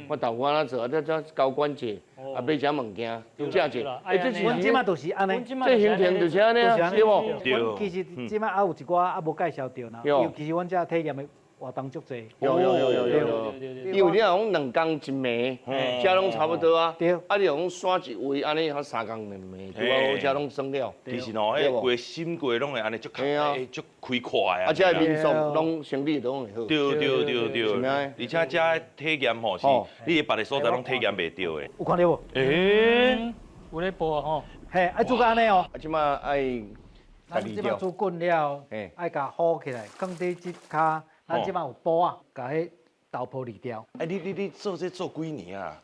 我豆腐按怎做，啊，再再交關者，啊，買啥物件，食者，欸，這是阮這馬就是按呢，這行程就是按呢，對無？阮其實這馬還有一寡猶無介紹著啦，其實阮遮體驗的活動足濟。有有有有有，因為你若講兩工一暝，遮攏差不多啊。對。啊，你若講徙一位，按呢才三工兩暝，拄好遮攏耍了。其實吼，彼個心過攏會按呢足開，足開闊啊。啊，遮民宿攏生理攏會好。對對對對。而且遮體驗吼是，你佇別个所在攏體驗袂著的。有看著無？欸，有咧播吼。嘿，愛煮到按呢哦。啊，這馬愛。咱這馬煮滾了，愛共烀起來，囥佇這跤。咱這馬有煲仔，共彼豆泡離掉。哎，你做這做幾年啊？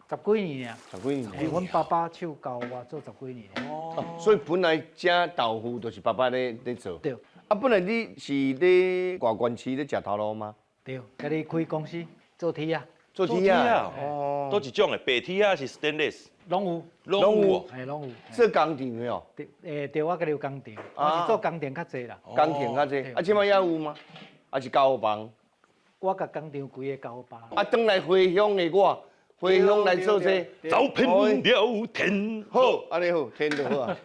十幾年啊。十幾年。阮爸爸手教我做十幾年。哦。所以本來這豆腐就是爸爸咧做。對。啊，本來你是咧外縣市咧食頭路嗎？對，家己開公司做鐵仔。做鐵仔。哦。佗一種的白鐵仔是 stainless。攏有。攏有。嘿，攏有。做工廠的哦。對，欸，對，我家己有工廠，我是做工程較濟啦。工程較濟，啊，這擺猶有嗎？還是交予別人？我共工廠規个交予別人。啊，轉來回鄉的我，回鄉來做這個。走遍了天。好，按呢好，天就好啊。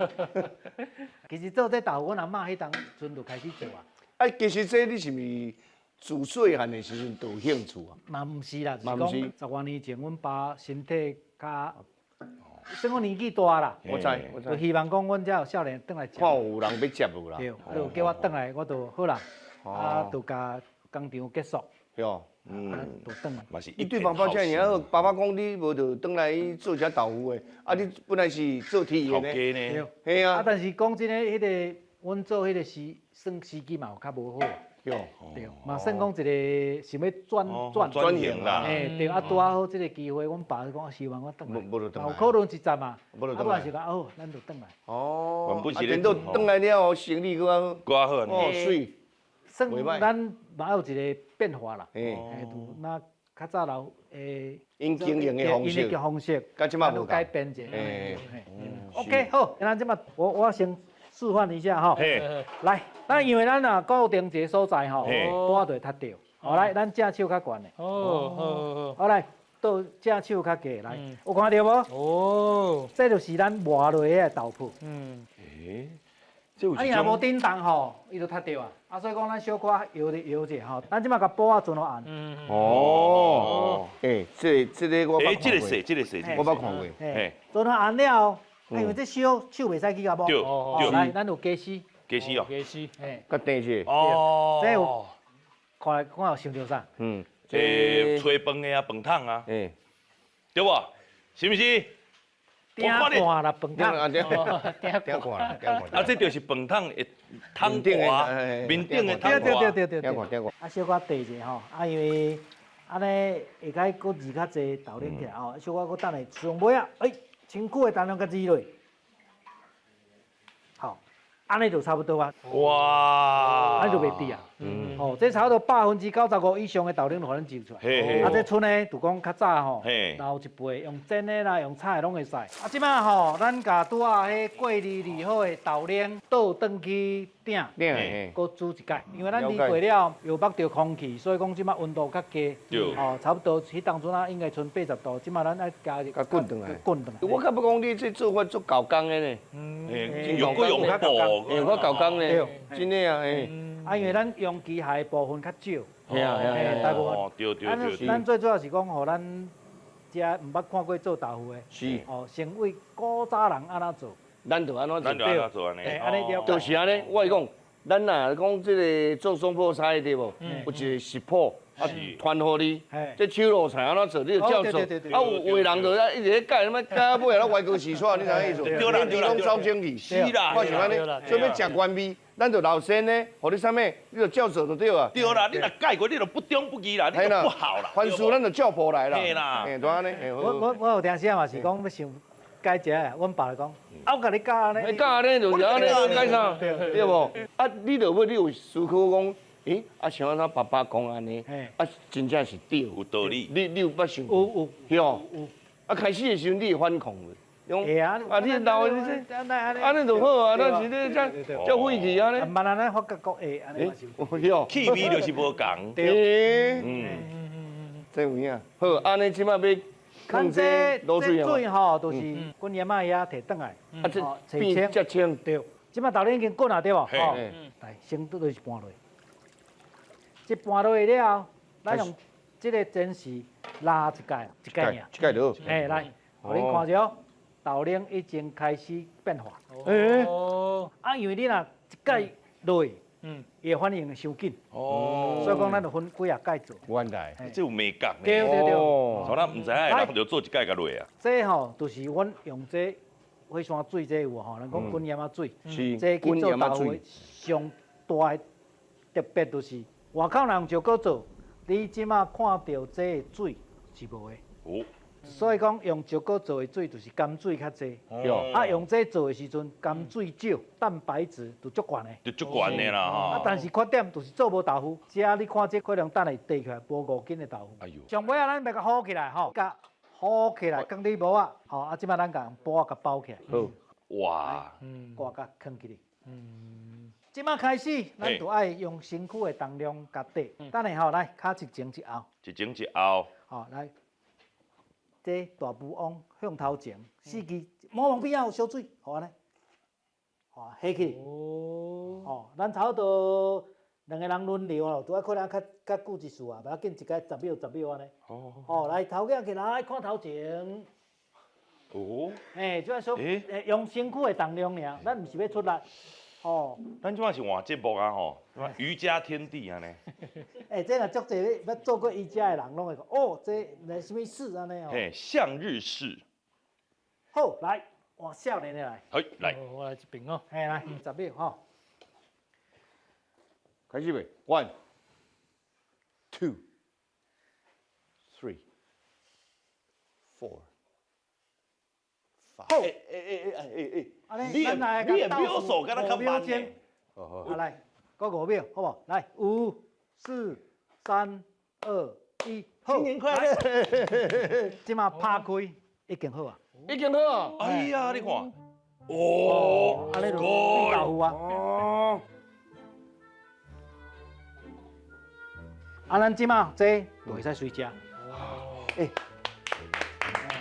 其實做這豆腐，阮阿嬤彼當陣就開始做啊。啊，其實這你是毋是自細漢的時陣就有興趣啊？嘛毋是啦，就是講十外年前，阮爸身體較，算講年紀大啦。我知，我知。就希望講阮遮有少年轉來。看有人欲接無啦？對，就叫我轉來，我就好啦。啊，就共工廠結束。對，就轉來。嘛是。伊對爸爸遮爾好，爸爸講你無就轉來做遮豆腐的，啊，你本來是做鐵的呢。對。嘿啊。啊，但是講真的，彼个阮做彼个時，算時機嘛有較無好。對。對，嘛算講一个想欲轉轉轉型啦。嘿，對，啊，拄仔好這个機會，阮爸講希望我轉來。無就轉來。有可能一站嘛，啊，無是講好，咱就轉來。哦。啊，等到轉來了後，生理閣較好。閣較好。哦，媠。算咱嘛有一个變化啦，嘿，就那較早老誒，𪜶經營的方式，方式，佮這馬無改變者。OK，好，咱這馬我先示範一下吼。來，咱因為咱啊固定一个所在吼，我就會踢著。好來，咱正手較懸的。哦，好來，倒正手較低來，有看著無？哦，這就是咱磨落的豆腐。嗯。欸。啊，伊若無振動吼，伊就踢著啊。啊，所以講咱小可搖者搖者吼，咱這馬共煲仔陣落按。哦。欸，這個我捌看過。這個踅，這個踅，我捌看過。嘿。陣落按了後，因為這燒手袂使去共摸。對。來，咱有雞絲。雞絲哦。雞絲。嘿。較甜些。哦。這有看來看有想著啥？嗯。這炊飯的啊，飯桶啊。欸。對無？是毋是？鼎罐啦，飯桶。鼎罐啦，鼎罐。啊，這就是飯桶的桶蓋，面頂的桶蓋。對對對對對。鼎罐鼎罐。啊，小可缀者吼，啊，因為按呢會使閣熱較濟豆奶起來吼，小可閣等下上尾啊，欸，身軀的重量共熱落。好，按呢就差不多啊。哇！按呢就袂滴啊。嗯。吼，這差不多95%以上的豆奶就予咱蒸出來。啊，這賰呢，就講較早吼，老一輩用煎的啦，用炒的攏會使。啊，這擺吼，咱共拄仔彼過濾濾好的豆奶倒轉去鼎，閣煮一擺。因為咱濾過了，又縛著空氣，所以講這擺溫度較低。吼，差不多彼當陣啊，應該賰80度，這擺咱愛加熱。共滾轉來。滾轉來。我較欲講你這做法足厚工的呢。用閣用布。用較厚工呢。真的啊，嘿。啊，因為咱用機械的部分較少，嘿啊嘿啊，大部分。对对对。咱最主要是讲，予咱遮毋捌看过做豆腐的，是哦，先为古早人按怎做，咱就按怎做，咱就按怎做按呢？按呢了解。就是按呢，我讲，咱若讲这个做爽破菜对无？有一个食谱。啊，传予你，这手路菜按怎做，你就照做。啊，有的人就一直咧改，什么改到尾啊，歪哥死煞，你知影意思？对啦对啦，拢走精去。是啦，我是按呢，所以欲食原味，咱就留先呢，予你啥物，你就照做就对啊。对啦，你若改过，你就不中不义啦，你就不好啦。凡事咱就照步来啦。对啦，就按呢。我有听时嘛是讲欲想改这个，阮爸就讲，啊，我共你教按呢。你教按呢就是按呢，改啥？对无？啊，你就欲你有思考讲。欸，啊，像按怎爸爸讲按呢，啊，真正是对，有道理。你有捌想？有有。有。啊，开始的时阵你会反抗无？会啊。啊，你老的这，按呢就好啊，咱是咧遮遮废去按呢。慢慢咱发觉讲会按呢嘛是有。对。气味就是无仝。对。这有影。好，按呢这摆欲放这卤水啊。这水吼，就是滚盐仔遐提转来。啊，这变遮清。对。这摆豆奶已经滚啊，对无？吼。来，先倒一半落。这拌落去了后，咱用这个煎匙拉一盖，一盖尔，一盖就好。嘿，来，予恁看著，豆奶已经开始变化。啊，因为你若一盖落去，伊会反应伤紧。哦。所以讲，咱就分几仔盖做。原来，这有眉角呢。对对对。从咱毋知影的人就做一盖共落啊。这吼，就是阮用这火山水这有无吼？咱讲滚盐仔水，是。这去做豆腐上大的特别就是。外口若用石膏做，你这马看到这个水是无的。哦。所以讲用石膏做的水就是甘水较济。啊，用这做的时阵，甘水少，蛋白质就足悬的。就足悬的啦吼。啊，但是缺点就是做无豆腐。这你看这可能等下提起来无5斤的豆腐。哎呦。上尾啊，咱欲共糊起来吼，共糊起来，放伫帽仔，吼啊，这马咱共布仔共包起来。好。哇。挂共囥起来。这马开始，咱就爱用身躯的重量共底。等下吼，来，跤一前一后。一前一后。好，来，这大富翁向头前，四支毛毛边仔有烧水，好按呢，好，下去。哦。咱差不多两个人轮流哦，拄仔可能较较久一次啊，无要紧，一个10秒10秒按呢。哦。哦，来头举起来，看头前。哦。嘿，这说，用身躯的重量尔，咱毋是欲出力。哦，咱这马是换节目啊吼，瑜伽天地按呢。欸，这若足济欲做过瑜伽的人，拢会讲哦，这来啥物式按呢哦？嘿，向日式。好，来换少年的来。好，来。我来这边哦。嘿，来10秒吼。开始未？One, two, three, four. 好。欸。你的秒数敢若较慢呢？好，来，阁5秒，好无？来，5、4、3、2、1，好。新年快乐！这马拍开已经好啊。已经好啊！哎呀，你看，哦，按呢就变豆腐啊。哦。啊，咱这马这就会使随食。欸。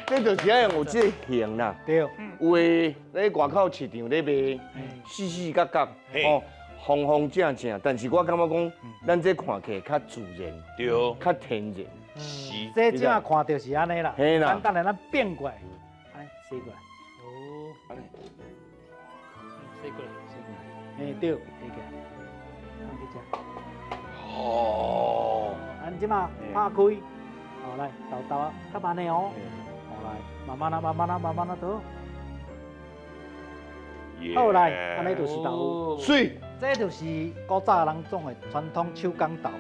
这就是爱用有这个形啦，对，有的咧外口市场咧卖，四四角角，哦，方方正正，但是我感觉讲，咱这看起来较自然，对，较天然。是。这这看著是按呢啦，嘿啦。咱等下咱变过来，按呢洗过来。哦。按呢。洗过来，洗过来。嘿，对，洗起来。放去这。哦。咱这马拍开，好来，豆豆啊，较慢的哦。来，慢慢啊，慢慢啊，慢慢啊，倒。好来，按呢就是豆腐。水。这就是古早人种的传统手工豆腐。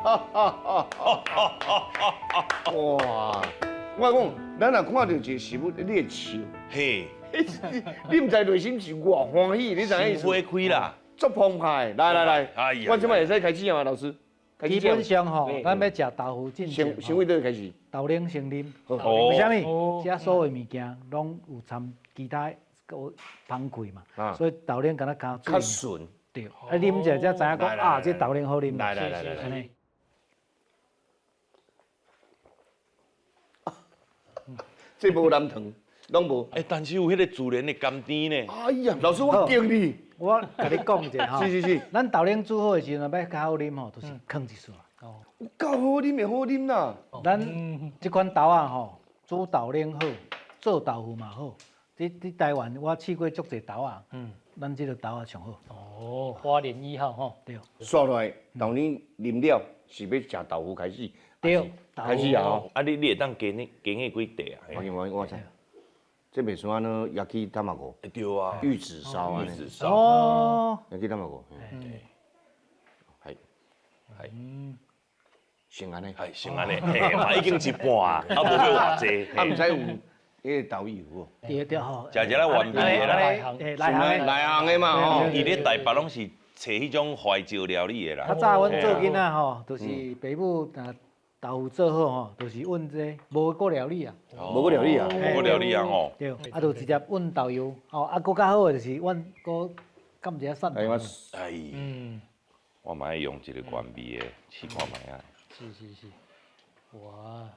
哇！我讲，咱若看到一个食物，你会笑。嘿，你毋知内心是偌欢喜，你知影意思？心花开啦，足澎湃！来来来，哎呀，我这摆会使开始啊，老师。基本上吼，咱欲食豆腐进前，先为佗开始？豆奶先啉。为啥物？这所有物件拢有掺其他个芳气嘛，所以豆奶敢若较较顺。对，啊，啉者才知影讲啊，这豆奶好啉。来来来来来。這無藍糖，攏無。欸，但是有彼個自然的甘甜呢。哎呀，老師我敬你。我共你講一下吼。是是是。咱豆奶煮好的時陣，欲較好啉吼，就是囥一暝。哦。有夠好啉，會好啉啦。咱這款豆仔吼，煮豆奶好，做豆腐嘛好。佇台灣我試過足濟豆仔，咱這個豆仔上好。哦，花蓮一號吼。對。煞落來豆奶啉了，是欲食豆腐開始。對。開始啊！啊，你會當加加幾塊啊？我知。這袂算呢，焼き卵。對啊。玉子燒。玉子燒。哦。焼き卵。係。係。先按呢。係先按呢，嘿，嘛已經一半啊，啊無欲偌濟。啊，毋知有彼個豆油無？對對吼。食食咧完美的啦。內行內行的嘛吼。伊咧台北攏是揣彼種懷舊料理的啦。較早阮做囡仔吼，就是爸母若豆腐做好吼，就是揾這無閣料理啊。無閣料理啊。無閣料理啊吼。對，啊就直接揾豆油，吼啊閣較好的就是阮閣含一下蒜頭。哎，我嘛愛用一個原味的試看覓啊。是是是，哇！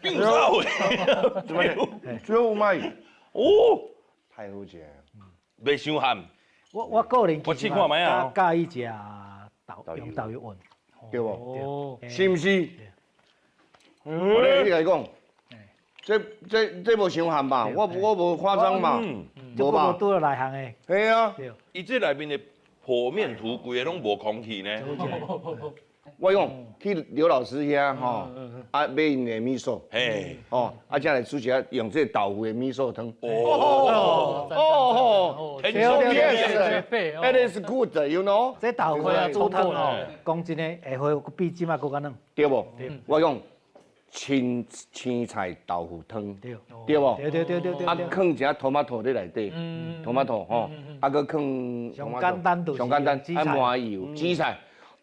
變啥話？怎麼？超美哦，太好食。袂傷鹹。我個人我試看覓啊，佮意食用豆油燜，對無？是毋是？我你來講，這無傷鹹吧？我無誇張嘛，無吧？拄著內行的。係啊。伊這內面的剖面圖規个攏無空氣呢。我講去劉老師遐吼，啊買𪜶的味噌，嘿，哦，啊才來煮一下用這豆腐的味噌湯。哦哦哦，Yes，it is good，you know。這豆腐煮湯吼，講真的，下回比這馬閣較軟。對無？我講青菜豆腐湯，對無？對對對對對。啊，放一下トマト佇內底，トマト吼，啊，閣放。上簡單就是。上簡單，啊，麻油、紫菜。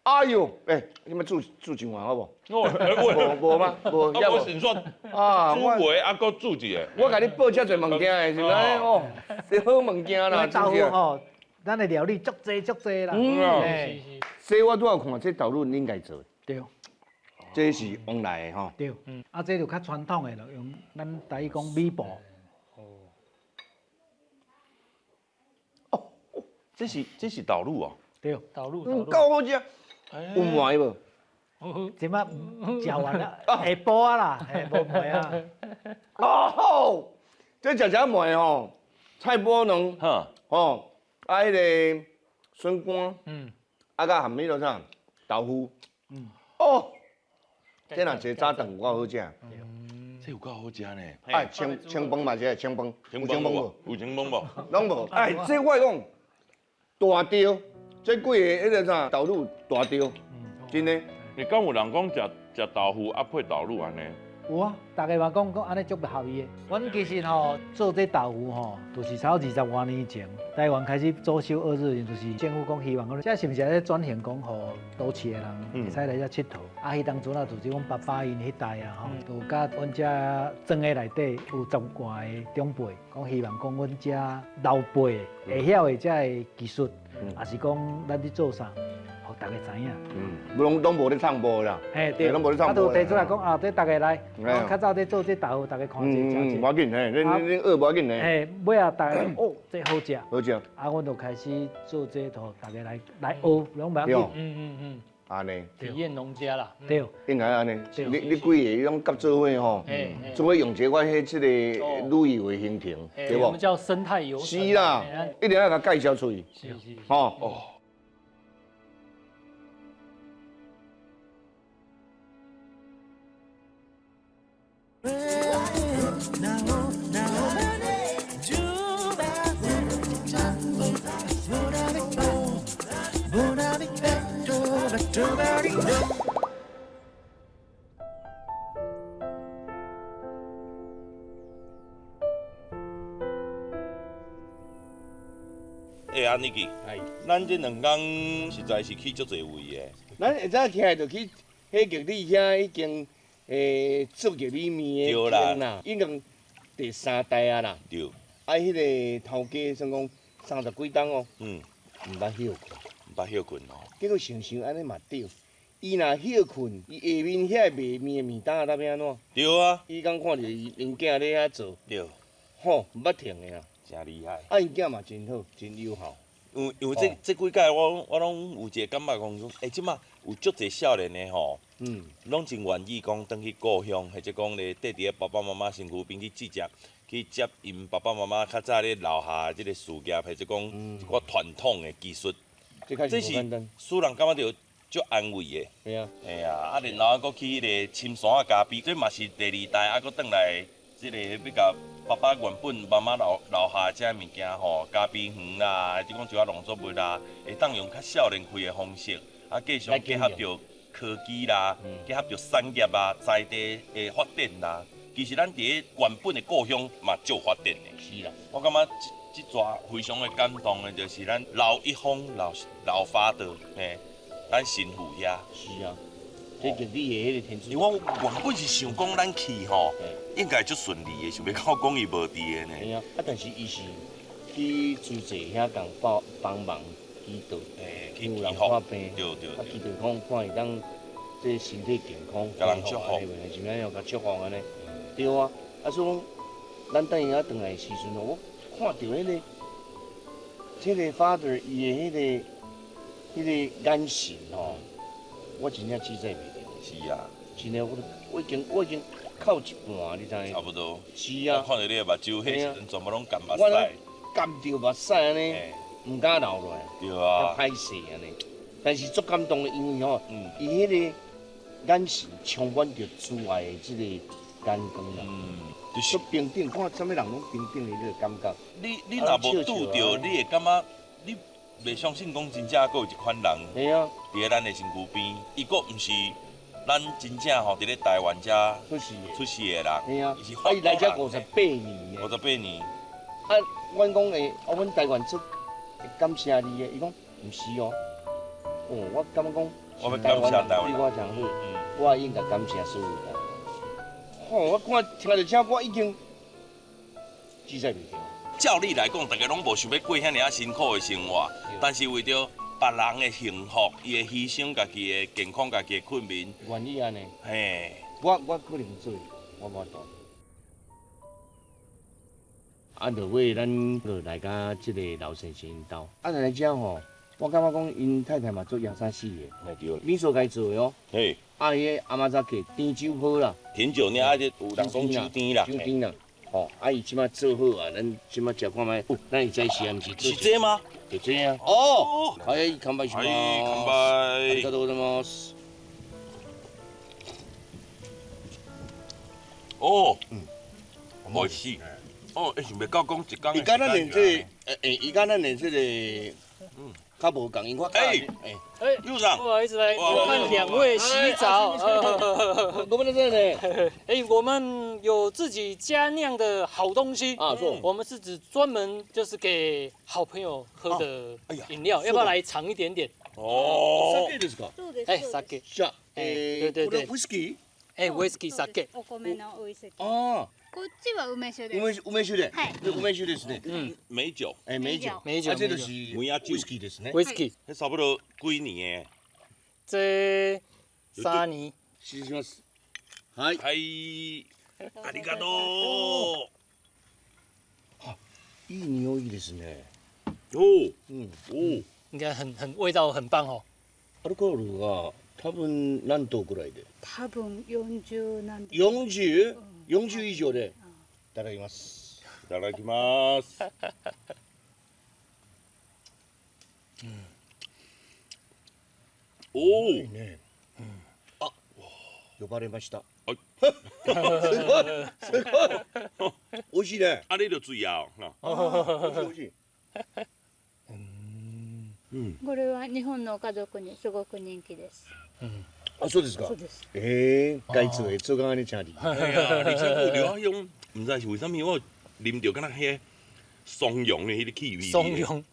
哎呦，欸，你們煮一碗好無？無嗎？無，啊，我先說啊，煮袂啊，閣煮一个。我共你報遮濟物件的，是毋是？哦，是好物件啦。豆腐吼，咱的料理足濟足濟啦。嗯，這我拄仔有看，這豆乳恁家做。對。這是往來的吼。對。啊，這就較傳統的咯，用咱台語講米糊。哦，這是豆乳哦。對。豆乳。夠好食。有糜無？這擺食完啦，下晡啊啦，無糜啊。哦，這食食糜吼，菜脯卵，吼，啊，彼个筍乾，啊，佮含彼个啥豆腐，哦，這若一个早頓有夠好食。這有夠好食呢。哎，清飯嘛是，清飯，有清飯無？有清飯無？攏無。哎，這我講大著。這幾个彼个啥豆乳大著，真的。你敢有人講食豆腐啊配豆乳按呢？有啊，逐家嘛講講按呢足合意的。阮其實吼做這豆腐吼，就是差不多20外年前，台灣開始左手二日，就是政府講希望講，這是毋是咧轉型講，予都市的人會使來遮𨑨迌？啊，彼當陣啊，就是阮爸爸𪜶彼代啊，吼，就佮阮遮庄的內底有10外个長輩，講希望講阮遮老輩會曉的這个技術，也是講咱咧做啥，予逐家知影。嗯，攏無咧唱播啦。嘿，對，攏無咧唱播。啊，就提出來講啊，這逐家來，較早咧做這豆腐，逐家看者食者。無要緊，嘿，恁學無要緊嘿，尾仔逐家哦，這好食。好食。啊，阮就開始做這套，逐家來學，攏無要緊。按呢，體驗農家啦。對，應該按呢。你幾个攏合做伙吼，做伙用一个我彼這個旅遊的行程，對無？我們叫生態遊。是啦，一定愛共介紹出去。是是。吼。哦。欸，阿尼基，咱這兩工實在是去足濟位的。咱下早起來就去彼玉里遐已經做玉米麵的間啦，已經第三代啊啦。對。啊，彼個頭家算講30幾冬哦。毋捌歇困。毋捌歇睏哦。结果想想按呢嘛对，伊若歇睏，伊下面遐卖面的面单仔欲按怎？对啊。伊敢看著伊𪜶囝咧遐做。对。吼，毋捌停的啊。真厉害。啊，𪜶囝嘛真好，真友好。因为这几届我拢有一个感觉讲，欸，这马有足济少年的吼，拢真愿意讲转去故乡，或者讲咧缀伫咧爸爸妈妈身躯边去接去接𪜶爸爸妈妈较早咧留下的这个事业，或者讲一寡传统的技术，这是使人感觉著足安慰的。对啊。嘿啊，啊，然后阁去彼个深山仔咖啡，这嘛是第二代，啊，阁转来这个欲共爸爸原本妈妈留下这物件吼，咖啡园啦，或者讲一寡农作物啦，会当用较少年开的方式，啊，继续结合著科技啦，结合著产业啊，在地的发展啦。其实咱伫咧原本的故乡嘛，足有发展的。是啦，我感觉这这非常的感动的，就是咱刘一峰老老发的，嘿，咱神父遐。是啊。这就你的彼个天主。因为我原本是想讲咱去吼，应该足顺利的，想袂到讲伊无伫的呢。嘿啊，啊，但是伊是去慈济遐共帮帮忙祈祷，去有人看病，对对。啊，祈祷讲看会当这身体健康，共人祝福，是啥样共祝福按呢？对啊，啊所以讲，咱等伊仔转来的时阵，我看著彼个，这个 father 伊的彼个眼神吼，我真正记载袂牢。是啊，真的，我已经哭一半，你知影？差不多。是啊。我看著你的目睭，彼时阵全部拢干目屎。我干著目屎按呢，毋敢流落来。对啊。歹势按呢，但是足感动的，因为吼，伊彼个眼神充满著慈爱的这个眼光啦。就是平等，看啥物人拢平等的彼个感觉。你若无拄著，你会感觉你袂相信讲真正阁有一款人。嘿啊。伫咧咱的身躯边，伊阁毋是咱真正吼伫咧台湾遮出世的人。嘿啊。伊是啊，伊来遮58年呢。58年。啊，阮讲会，啊，阮台湾足感谢你的，伊讲毋是哦。哦，我感觉讲，我欲感谢台湾对我真好，我应该感谢所有人。吼，我看听著这，我已经记载袂牢。照理来讲，大家拢无想欲过遐尔仔辛苦的生活，但是为著别人的幸福，伊会牺牲家己的健康、家己的困眠。愿意按呢。嘿。我可能做，我无法度。啊，落尾咱就来到这个老先生𪜶兜。啊，来遮吼，我感觉讲𪜶太太嘛做优し的。嘿对。味噌家做的哦。嘿。啊，彼个甘酒甜酒好啦。甜酒尔，啊，这有人讲酒甜啦。酒甜啦。吼，啊，伊这马做好啊，咱这马食看觅。哦，咱会知是毋是？是这吗？就这啊。哦。はい、乾杯します。はい、乾杯。ありがとうございます。哦。美味しい。哦，欸，想袂到讲一工。伊佮咱连这个，伊佮咱连这个，较无仝，因我欸欸，陆长，不好意思，来看两位洗澡。我们在这呢。哎，我们有自己家酿的好东西啊，我们是指专门就是给好朋友喝的饮料，要不要来尝一点点？哦，酒ですか？哎，酒。哎，对对对。ウイスキー？哎，ウイスキー酒。お米のウイスキー。哦。こっちは梅酒です。梅酒で。はい。梅酒ですね。嗯，美酒。哎，美酒。美酒。啊，这就是梅仔酒。ウイスキーですね。ウイスキー。彼差不多几年的？这3年。失礼します。はい。はい。ありがとう。あ、いい匂いですね。お。うん。お。应该很味道很棒哦。アルコールが多分何度ぐらいで？多分40何度。 40？40以上で。いただきます。いただきます。おお。あ、呼ばれました。はい。すごい、すごい。美味しいね。あれ就水啊。美味しい。これは日本の家族にすごく人気です。あ、そうですか。そうです。ええ、该做的做到按呢，请你。而且有刘阿勇，毋知是为啥物，我啉著敢若彼松茸的彼个气味。松茸，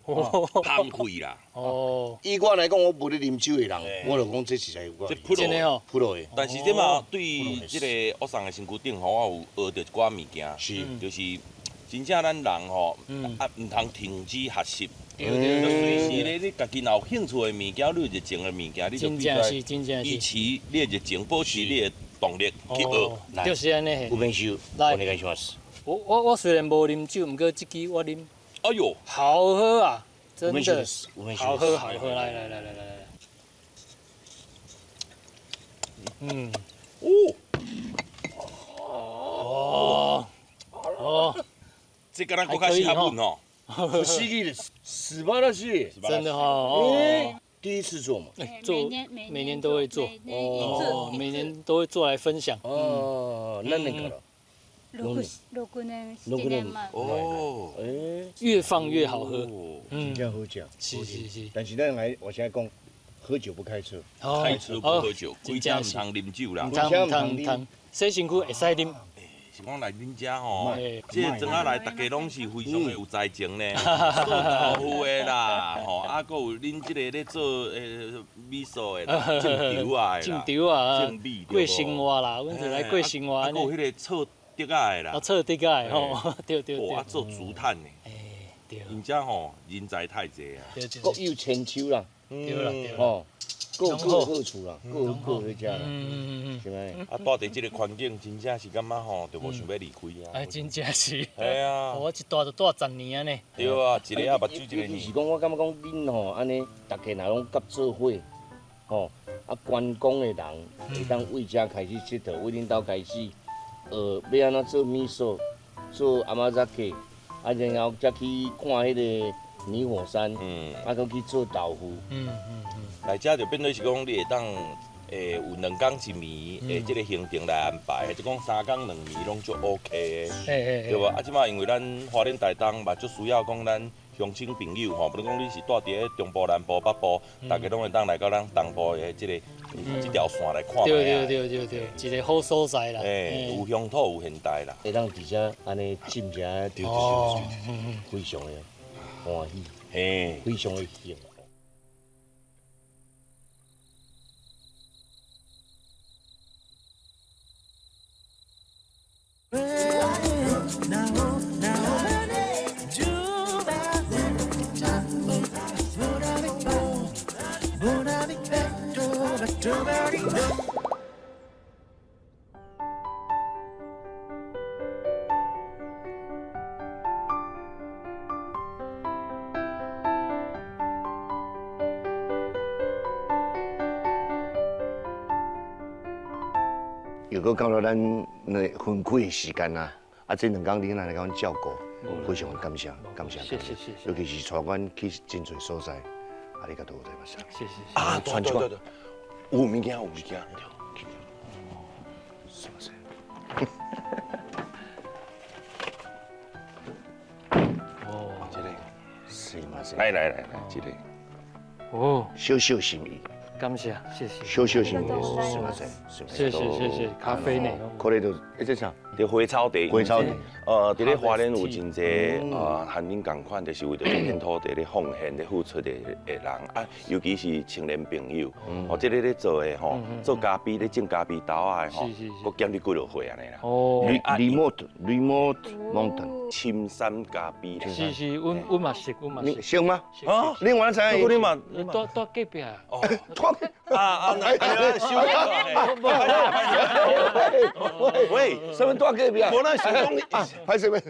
香气啦。哦。以我来讲，我无咧啉酒的人，我就讲这实在有够。这普罗，普罗的。但是这嘛，对这个学生的身躯顶吼，我有学著一寡物件，是，就是真正咱人吼，啊，毋通停止学习。就随时咧，你家己若有兴趣的物件，你有热情的物件，你就必须维持你的热情，保持你的动力去学。就是按呢。有免修，来，お愿いします。我虽然无啉酒，毋过这支我啉。哎呦，好喝啊！真的，好喝好喝，来来来来来来。嗯，哦，哦，哦，这个咱国较适合阮哦。不思议的，素晴らしい，真的哈。第一次做嘛？做，每年都会做。哦，每年都会做来分享。哦，那那个了。 6年、7年前。哦，越放越好喝，嗯，真好食。是是是。但是咱还，我现在讲，喝酒不开车，开车不喝酒，开车毋通啉酒啦，毋通毋通毋通，洗身躯会使啉。是讲来恁遮吼，这个庄仔来，大家拢是非常的有才情呢，做豆腐的啦，吼，啊，阁有恁这个咧做米素的啦，种稻仔的啦，种稻啊，种米过生活啦，阮就来过生活。啊，阁有彼个错竹仔的啦，哦，错竹仔的吼，对对对。啊，做竹炭的，对。𪜶遮吼人才太济啊，各有千秋啦，对啦对。吼，各有各好处啦，各有各好食啦，是咪？啊，住伫这个环境，真正是感觉吼，就无想欲离开啊。哎，真正是。系啊。我一住就住10年按呢。对啊，一个啊目睭一个耳。是讲，我感觉讲恁吼按呢，大家若拢合做伙，吼，啊观光的人会当为遮开始𨑨迌，为恁兜开始学欲按怎做米素，做甘酒，啊，然后再去看彼个泥火山，啊，阁去做豆腐。来遮就变做是讲，你会当有2工1暝的这个行程来安排，或者讲3工2暝拢足 OK 的，对无？啊，这摆因为咱花莲台东嘛，足需要讲咱乡亲朋友吼，不论讲你是住伫咧中部、南部、北部，大家拢会当来到咱东部的这个这条线来看觅。对对对对对，一个好所在啦。有乡土有现代啦。会当伫遮按呢浸一下，对对对，非常的欢喜，非常的幸福。又阁到了咱那分开的时间啊！啊，这2天你若来共阮照顾，非常感谢，感谢，谢谢谢谢。尤其是带阮去真济所在，ありがとうございます。谢谢。啊，对对对，有物件有物件。すみません。哦，这个，すみません。来来来来，这个。哦，小小心意。感谢，谢谢。小小心意，すみません。谢谢谢谢，咖啡呢？これ就，这啥？伫花草地。花草地。伫咧花莲有真济和恁仝款，就是为著这片土地咧奉献、咧付出的人啊，尤其是青年朋友，哦，这个咧做的吼，做咖啡咧种咖啡豆仔的吼，阁减你几落岁按呢啦。哦。 Remote Mountain，深山咖啡。是是，阮嘛熟，阮嘛熟。熟吗？啊，你原来知？你嘛？住隔壁。哦。啊啊！来，收。喂，什么住隔壁？无咱想讲，歹势袂？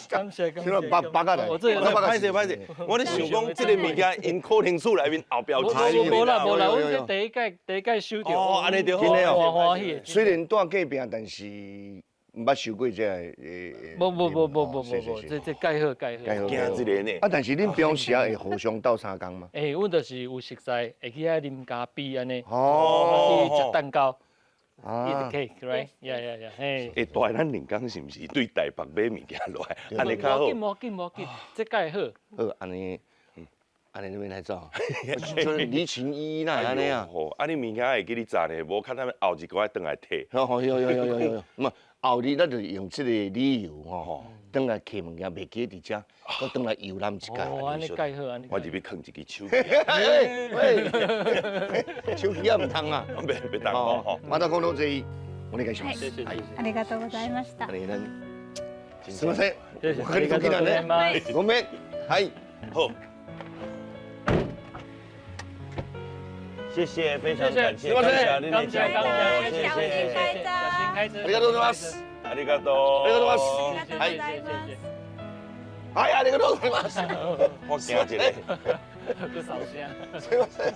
感谢感谢。八八个来。我这歹势歹势，我咧想讲这个物件，𪜶可能厝内面后壁有。无啦无啦，阮这第一届收著。哦，按呢就好。真的哦，欢喜。虽然住隔壁，但是毋捌收过这个。无无无无无无，这盖好盖好。惊一个呢。啊，但是恁平常时会互相斗相共吗？欸，阮就是有熟似，会去遐啉咖啡按呢。哦。去食蛋糕。Eat cake, right? Yeah, yeah, yeah. 嘿。欸，大咱两工是毋是对台北买物件落来？按呢较好。无紧无紧无紧，这盖好。好，按呢，按呢，你免来走。就是离情依依那按呢啊。吼，啊，你物件会记你炸呢？无较咱后日阁爱转来提。好，有有有有有。毋，后日咱就用这个理由吼，转来提物件，袂记伫遮，阁转来游览一下。哦，按呢盖好，按呢。我入去囥一支手机。喂，手机也毋通啊。别当哦。またこのぜひお愿いします。谢谢。ありがとうございました。すみません。わかりときだね。ごめん。はい。好。謝謝，非常感謝，感謝您的照顧，謝謝，小心開車，ありがとうございます。ありがとう，ありがとうございます。はい，謝謝。はい、ありがとうございます。我驚一下，閣掃聲。すみません。